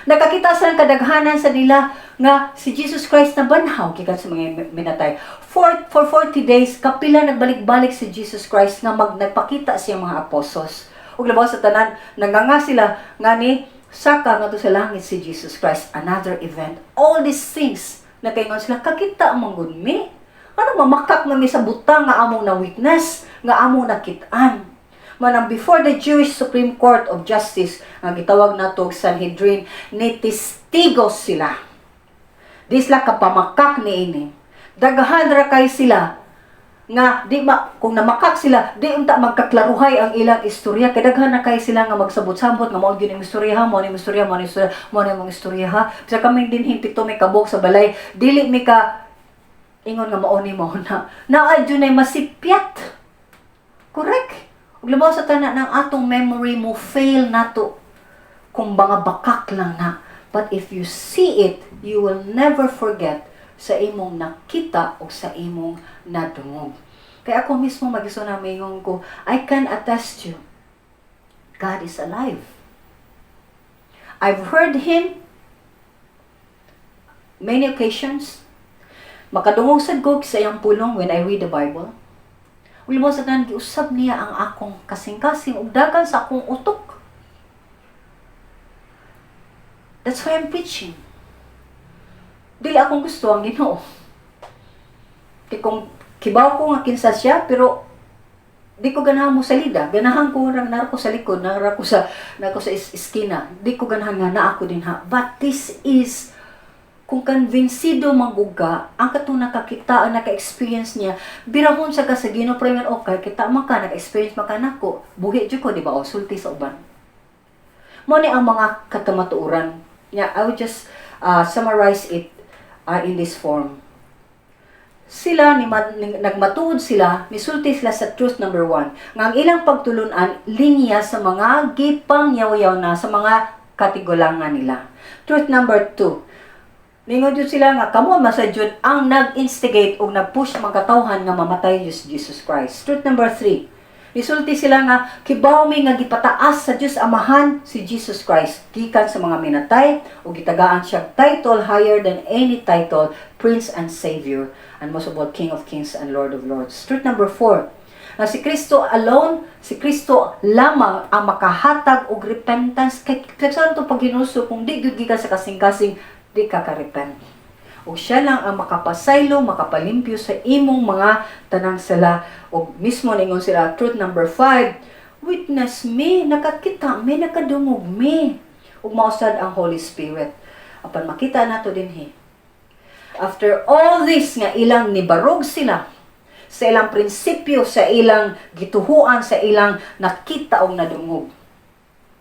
Nakakita sa kadaghanan sa nila nga si Jesus Christ na banhaw gikan sa mga minatay. For 40 days, kapila nagbalik-balik si Jesus Christ nga nagpakita siya mga apostles. Ug labaw sa tanan, nanganga sila nga ni saka ngadto sa langit si Jesus Christ. Another event. All these things, nakaingon sila, "Kakita man gud mi. Ano, mamakak na mi sa butang nga among na witness, nga among nakit-an?" Manang before the Jewish Supreme Court of Justice, ang gitawag nato og Sanhedrin, ni testigo sila. Di sila kapamakak niini. Daghan ra kay sila. Nga di ma kung namakak sila, di unta magkaklaruhay ang ilang istorya, kay daghan na kay sila nga magsabot-sabot nga mao gyud ang istorya, mao ni istorya, mao ni istorya, mao ni among istorya, ha. Bisa kami dinhing pito may kabok sa balay, dili mi ka ingon nga mao ni mao na naa jud nay masipyat. Correct. Ug labaw sa tanan, ng atong memory mo fail nato kung mga bakak lang na. But if you see it, you will never forget sa imong nakita o sa imong nadungog. Kaya ako mismo, mag-igsoon na maingon ko, I can attest you, God is alive. I've heard Him many occasions. Makadungog sad ko sa iyang pulong when I read the Bible. Ug sa tanan, giusab niya ang akong kasing-kasing ug dagan sa akong utok. That's why I'm preaching. Dili akong gusto ang Ginoo. Kay kung kibaw ko nga kinsa siya, pero di ko ganahan mo salida. Ganahan ko rang naa ko sa likod, naa ko sa eskina. Di ko ganahan nga naa ko dinha. But this is kung convincido mangguga ang katong nakakita, ang naka-experience niya, birahon sa ka sa Ginoo, pero man okay kita man ka naka-experience man ka nako, buhi jud ko, di ba? O sulti sa uban mo ni ang mga katamatuoran niya. I would just summarize it in this form. Sila ni nagmatuod sila, misulti sila sa truth number one, nga ang ilang pagtulunan linya sa mga gipangyaw-yaw na sa mga katigulangan nila. Truth number two, ningon jud sila nga kamo masa jud ang nag-instigate o nag-push mga katawhan nga mamatay Jesus Christ. Truth number three, nisulti sila nga kibaw mi nga gipataas sa Dios Amahan si Jesus Christ gikan sa mga minatay ug gitagaan siya title higher than any title, Prince and Savior, and most of all, King of Kings and Lord of Lords. Truth number four, nga si Kristo alone, si Kristo lamang ang makahatag og repentance, kay saan to paghinulsol kung di gyud gikan sa kasing-kasing, di ka ka-repent. Ug siya lang ang makapasaylo, makapalimpyo sa imong mga tanang sala. Ug mismo ningon sila, truth number five, witness me, nakakita me, nakadungog me. Ug mausad ang Holy Spirit. Apan makita nato dinhi. After all this nga ilang nibarog sila sa ilang prinsipyo, sa ilang gituhuan, sa ilang nakita og nadungog.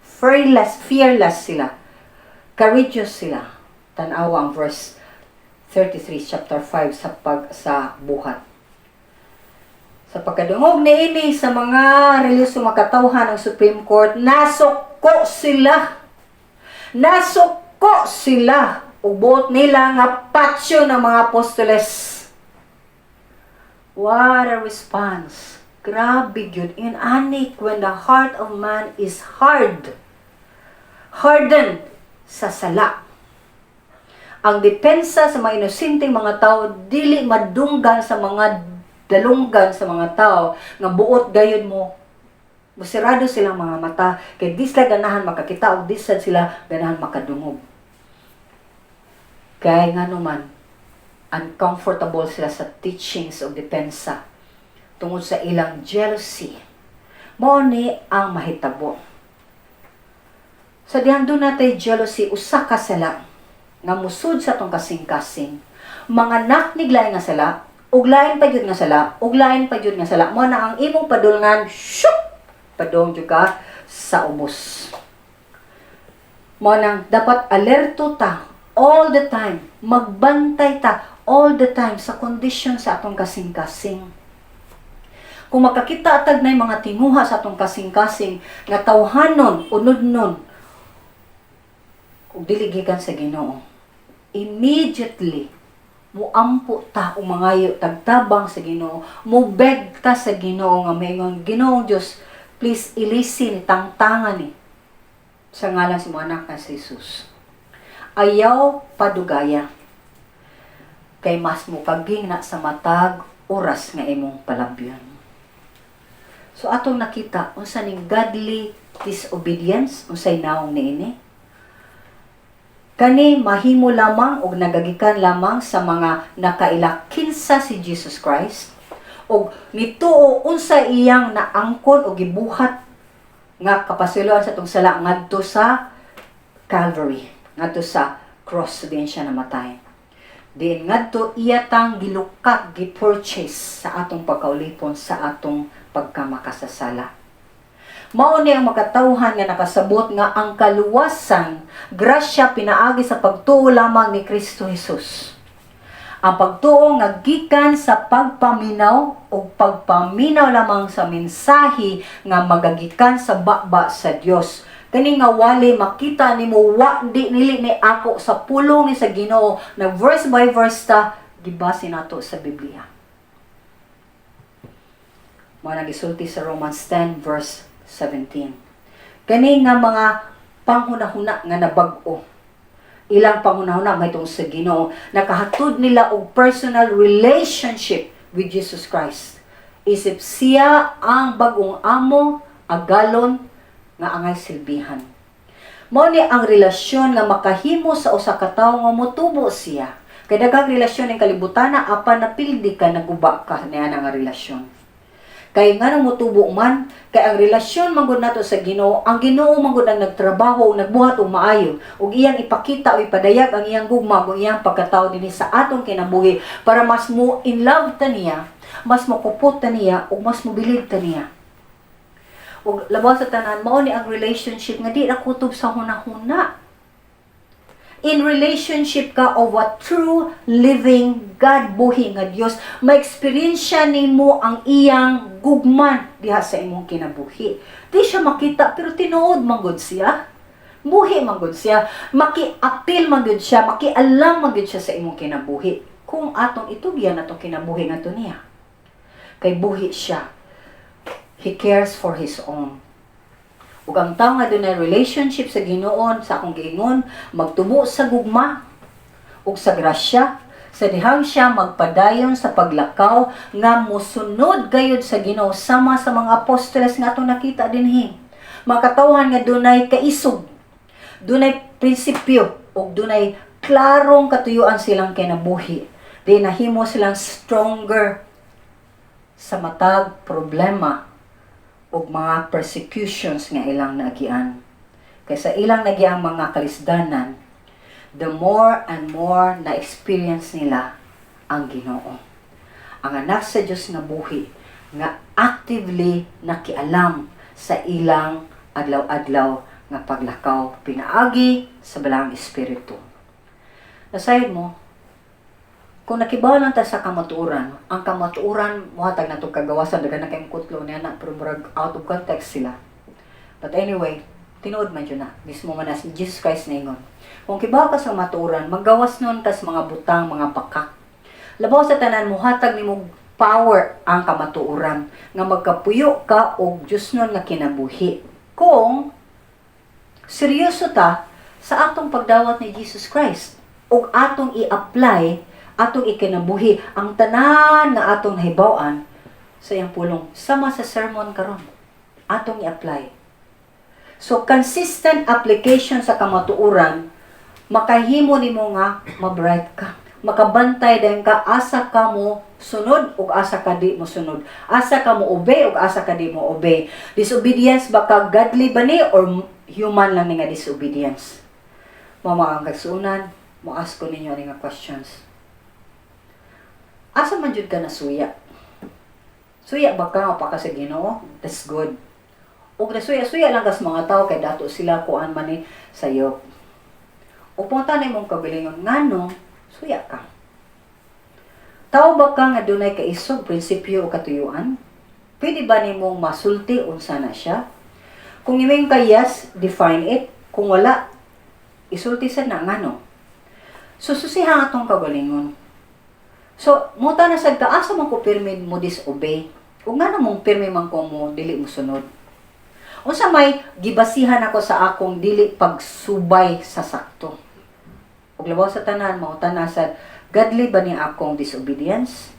Fearless, fearless sila. Courageous sila. Tan-awa ang verse 33, chapter 5 sa Buhat. Sa pagkadungog niini sa mga relihiyoso mga katawhan ng Supreme Court, nasuko sila. Nasuko sila. Ubot nila nga patyon ng mga apostoles. What a response. Grabe gyud in anik when the heart of man is hard. Hardened sa sala. Ang depensa sa mga inosenteng mga tao dili madunggan sa mga dalunggan sa mga tao nga buot gayon mo musirado silang mga mata kay di sila ganahan makakita o di sad sila ganahan makadungog. Kay nga naman uncomfortable sila sa teachings o depensa tungod sa ilang jealousy. Mao ni ang mahitabo. Sa dihang duna tay jealousy, usa ka sala nga musud sa atong kasing-kasing. Manganak nig lain nga sala, ug lain pa jud nga sala, ug lain pa jud nga sala. Mo na ang imong padulngan, shoot, padung jud ka sa ubos. Mo nang dapat alerto ta all the time, magbantay ta all the time sa kondisyon sa atong kasing-kasing. Kung makakita tag na mga tinguha sa atong kasing-kasing nga tawhanon, unodnon, ug dili gikan sa Ginoo, immediately muampo ta o mangayo tagtabang sa Ginoo, mo-beg ta sa Ginoo nga maingon, "Ginoong Dios, please ilisin, tangtangan ni sa ngalan sa mga anak na si Jesus." Ayaw padugaya kay mas mukaging na sa matag oras nga imong palabyon. So atong nakita unsa ning godly disobedience, unsay naong niini. Kani mahimo lamang og nagagikan lamang sa mga nakaila kinsa si Jesus Christ og nituo unsa iyang naangkon og gibuhat nga kapasayloan sa atong sala ngadto sa Calvary, ngadto sa cross din siya namatay. Diin ngadto iya tang gilukak, gi-purchase sa atong pagkaulipon, sa atong pagkamakasasala. Mao ni ang makatawhan nga nakasabot nga ang kaluwasan, grasya pinaagi sa pagtuo lamang ni Kristo Jesus. Ang pagtuo nga gikan sa pagpaminaw o pagpaminaw lamang sa mensahe nga magagikan sa baba sa Dios. Kani nga wali makita nimo, wa di nili ni ako sa pulong ni sa Ginoo na verse by verse ta gibase nato sa Biblia. Mao na gisulti sa Romans 10 verse 17. Kani nga mga panghunahuna nga nabag-o, ilang panghunahuna mahitungod sa Ginoo, nakahatod nila og personal relationship with Jesus Christ. Isip siya ang bagong amo, agalon nga angay silbihan. Mao ni ang relasyon nga makahimo sa usa ka tawo nga motubo siya. Kay daghang relasyon ning kalibutan apan napildi ka, naguba ka niya nga relasyon. Kay nga motubo man, kay ang relasyon man gud nato sa Ginoo, ang Ginoo man gud ang nagtrabaho, nagbuhat og maayo, ug iyang ipakita o ipadayag ang iyang gugma ug iyang pagkatawo dinhi sa atong kinabuhi para mas mo in love ta niya, mas mo kupot ta niya ug mas mo believe ta niya. Ug labaw sa tanan, mao ni ang relationship nga di ra kutob sa hunahuna. In relationship ka of a true living God, buhi nga Dios, ma-experience nimo ang iyang gugma diha sa imong kinabuhi. Di siya makita pero tinuod man gud siya. Buhi man gud siya, maki-apil man gud siya, makialam man gud siya sa imong kinabuhi. Kung atong itugyan atong kinabuhi ngadto niya. Kay buhi siya. He cares for His own. Ug ang tawo nga dunay relationship sa Ginoo, sa akong giingon, magtubo sa gugma ug sa grasya sa dihang siya magpadayon sa paglakaw nga mosunod gayud sa Ginoo sama sa mga apostoles nga atong nakita dinhi. Mga katawhan nga dunay kaisog, dunay prinsipyo ug dunay klarong katuyuan silang kinabuhi. Di nahimo silang stronger sa matag problema ug mga persecutions nga ilang naagian. Kay sa ilang nagiang mga kalisdanan, the more and more na experience nila ang Ginoo. Ang anak sa Dios nga buhi nga actively nakialam sa ilang adlaw-adlaw nga paglakaw pinaagi sa Balaang Espiritu. Nasayod mo, kung nakibaw lang ta sa kamatuoran, ang kamatuoran mohatag nato kagawasan. Daghan na kayong kutlo niya na pero murag out of context sila. But anyway, tinuod man jud na. Mismo man na si Jesus Christ ningon. Kung kibaw ka sa kamatuoran, maggawas nun kas mga butang, mga pakak. Labaw sa tanan, mohatag nimo power ang kamatuoran nga magkapuyo ka og Diyos nun nga kinabuhi. Kung seryoso ta sa atong pagdawat ni Jesus Christ ug atong i-apply, atong ikinabuhi ang tanan nga atong nahibaw-an sa iyang pulong sama sa sermon karon, atong i-apply. So consistent application sa kamatuoran makahimo nimo nga ma-bright ka, makabantay dayon ka asa ka mo sunod ug asa ka di mo sunod, asa ka mo obey ug asa ka di mo obey. Disobedience ba ka, godly ba ni or human lang ni nga disobedience mo? Mga kagsuunan, mo ask ko ninyo ani nga questions: Asa man jud ka nasuya? Suya ba ka pa ka sa Ginoo? That's good. Ug nasuya-suya lang kas mga tao kay dato sila, kuan man ni sayo. Ug punta na imong kagalingon, ngano suya ka? Tao ba ka nga dunay kaisog, prinsipyo o katuyuan? Pwede ba nimong masulti unsa na siya? Kung imong ka yes, define it. Kung wala, isulti sa na ngano. So susiha atong kagalingon. So, muta na sad ka, asa man ko pirmi mo disobey? Ug ngano mong pirmi man ko mo dili mo sunod? Unsa may gibasihan ako sa akong dili pagsubay sa sakto? Ug labaw sa tanan, mangutana sad, godly ba ni akong disobedience?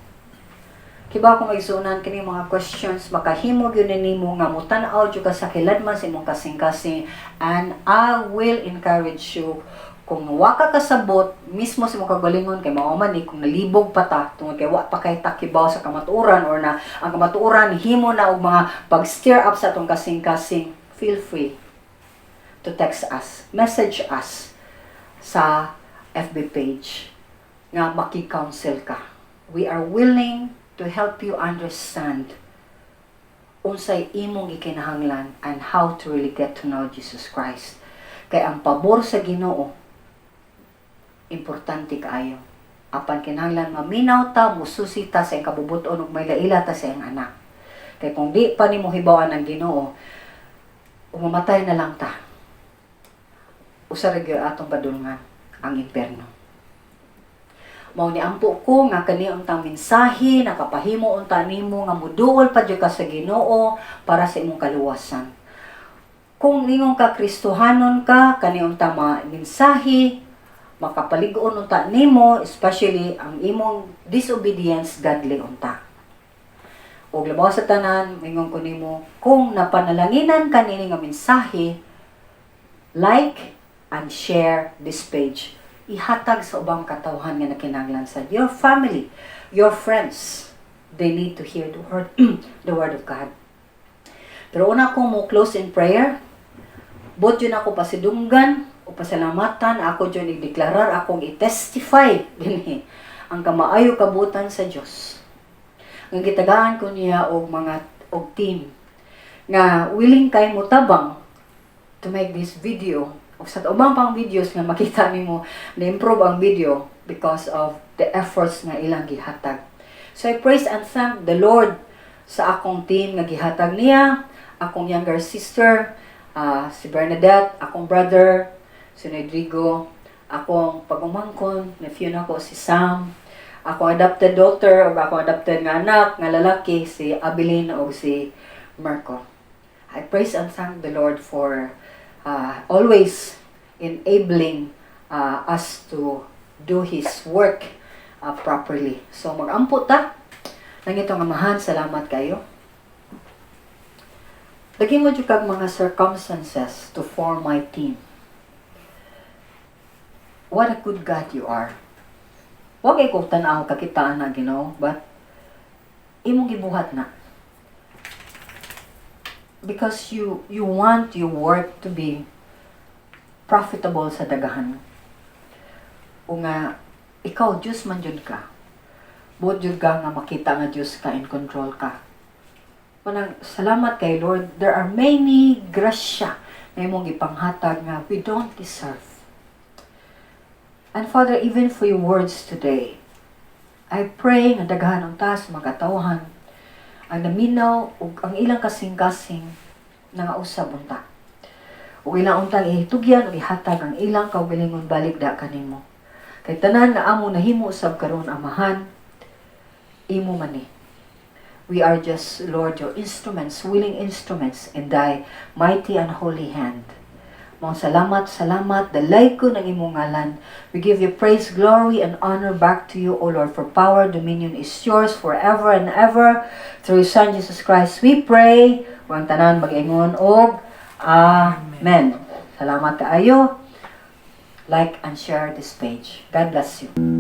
Kibaw ko, maigsuonan, kini mga questions makahimo gyud nimo nga mutan-aw jud ka sa kiladman sa imong kasing-kasing, and I will encourage you, kung wa ka kasabot mismo sa imong kagalingon, kay mao man ni kung nalibog pa ta tungod kay wa pa kay takibaw sa kamatuoran or na ang kamatuoran himo na og mga pag-stir up sa atong kasing-kasing, feel free to text us, message us sa FB page. nga maki-counsel ka. We are willing to help you understand unsay imong gikinahanglan and how to really get to know Jesus Christ. Kay ang pabor sa Ginoo importante kaayo. Apan kinahanglan maminaw ta, mususi ta sa iyang kabubut-on ug maila ta sa iyang Anak. Kay kung di pa nimo hibaw-an ang Ginoo, umamatay na lang ta. Usa ra gyud atong padulngan, ang impierno. Mao ni ampo ko nga kani untang mensahe nakapahimo unta nimo nga muduol pa jud ka sa Ginoo para sa imong kaluwasan. Kung ningon ka Kristohanon ka, kani untang mga mensahe makapalig-on unta nimo, especially ang imong disobedience godly unta. Ug labaw sa tanan, mingon ko nimo, kung napanalanginan ka nini nga mensahe, like and share this page. Ihatag sa ubang katawhan nga nakinahanglan sa your family, your friends. They need to hear the word of God. Pero una ko mo close in prayer, buot jud nako pasidunggan o pasalamatan, ako jud i-deklarar, akong i-testify dinhi ang kamaayo kabutan sa Dios. Nga gitagaan ko niya og mga og team nga willing kay mo tabang to make this video ug sa ubang pang videos nga makita nimo na-improve ang video because of the efforts nga ilang gihatag. So I praise and thank the Lord sa akong team nga gihatag niya, akong younger sister, si Bernadette, akong brother, si Rodrigo, akong pag-umangkon, nephew nako si Sam, akong adopted daughter o akong adopted nga anak nga lalaki si Abilin o si Marco. I praise and thank the Lord for always enabling us to do His work properly. So mag-ampo ta. Langitnong Amahan, salamat kayo. Lagi mo jud kag mga circumstances to form my team. What a good God you are. Wa kay ko tan-aw kakitaan na, Ginoo, but imong gibuhat na. Because you want your work to be profitable sa daghan. O nga ikaw Diyos man jud ka. Buot jud ka nga makita nga Diyos ka, in control ka. Manang salamat kay Lord, there are many grasya na imong gipanghatag nga we don't deserve. And Father, even for your words today, I pray nga daghan unta sa mga katawhan ang naminaw ug ang ilang kasing-kasing nangausab unta. Ug ilang untang ihitugyan ug ihatag ang ilang kaugalingon balik da kanimo. Kay tanan nga amo nahimo usab karon, Amahan, imo man ni. We are just, Lord, your instruments, willing instruments in thy mighty and holy hand. Mga salamat, salamat, dalaygon ang imong ngalan. We give you praise, glory, and honor back to you, O Lord, for power, dominion is yours forever and ever. Through your Son, Jesus Christ, we pray. Ug ang tanan mag-ingon og Amen. Salamat kaayo. Like and share this page. God bless you.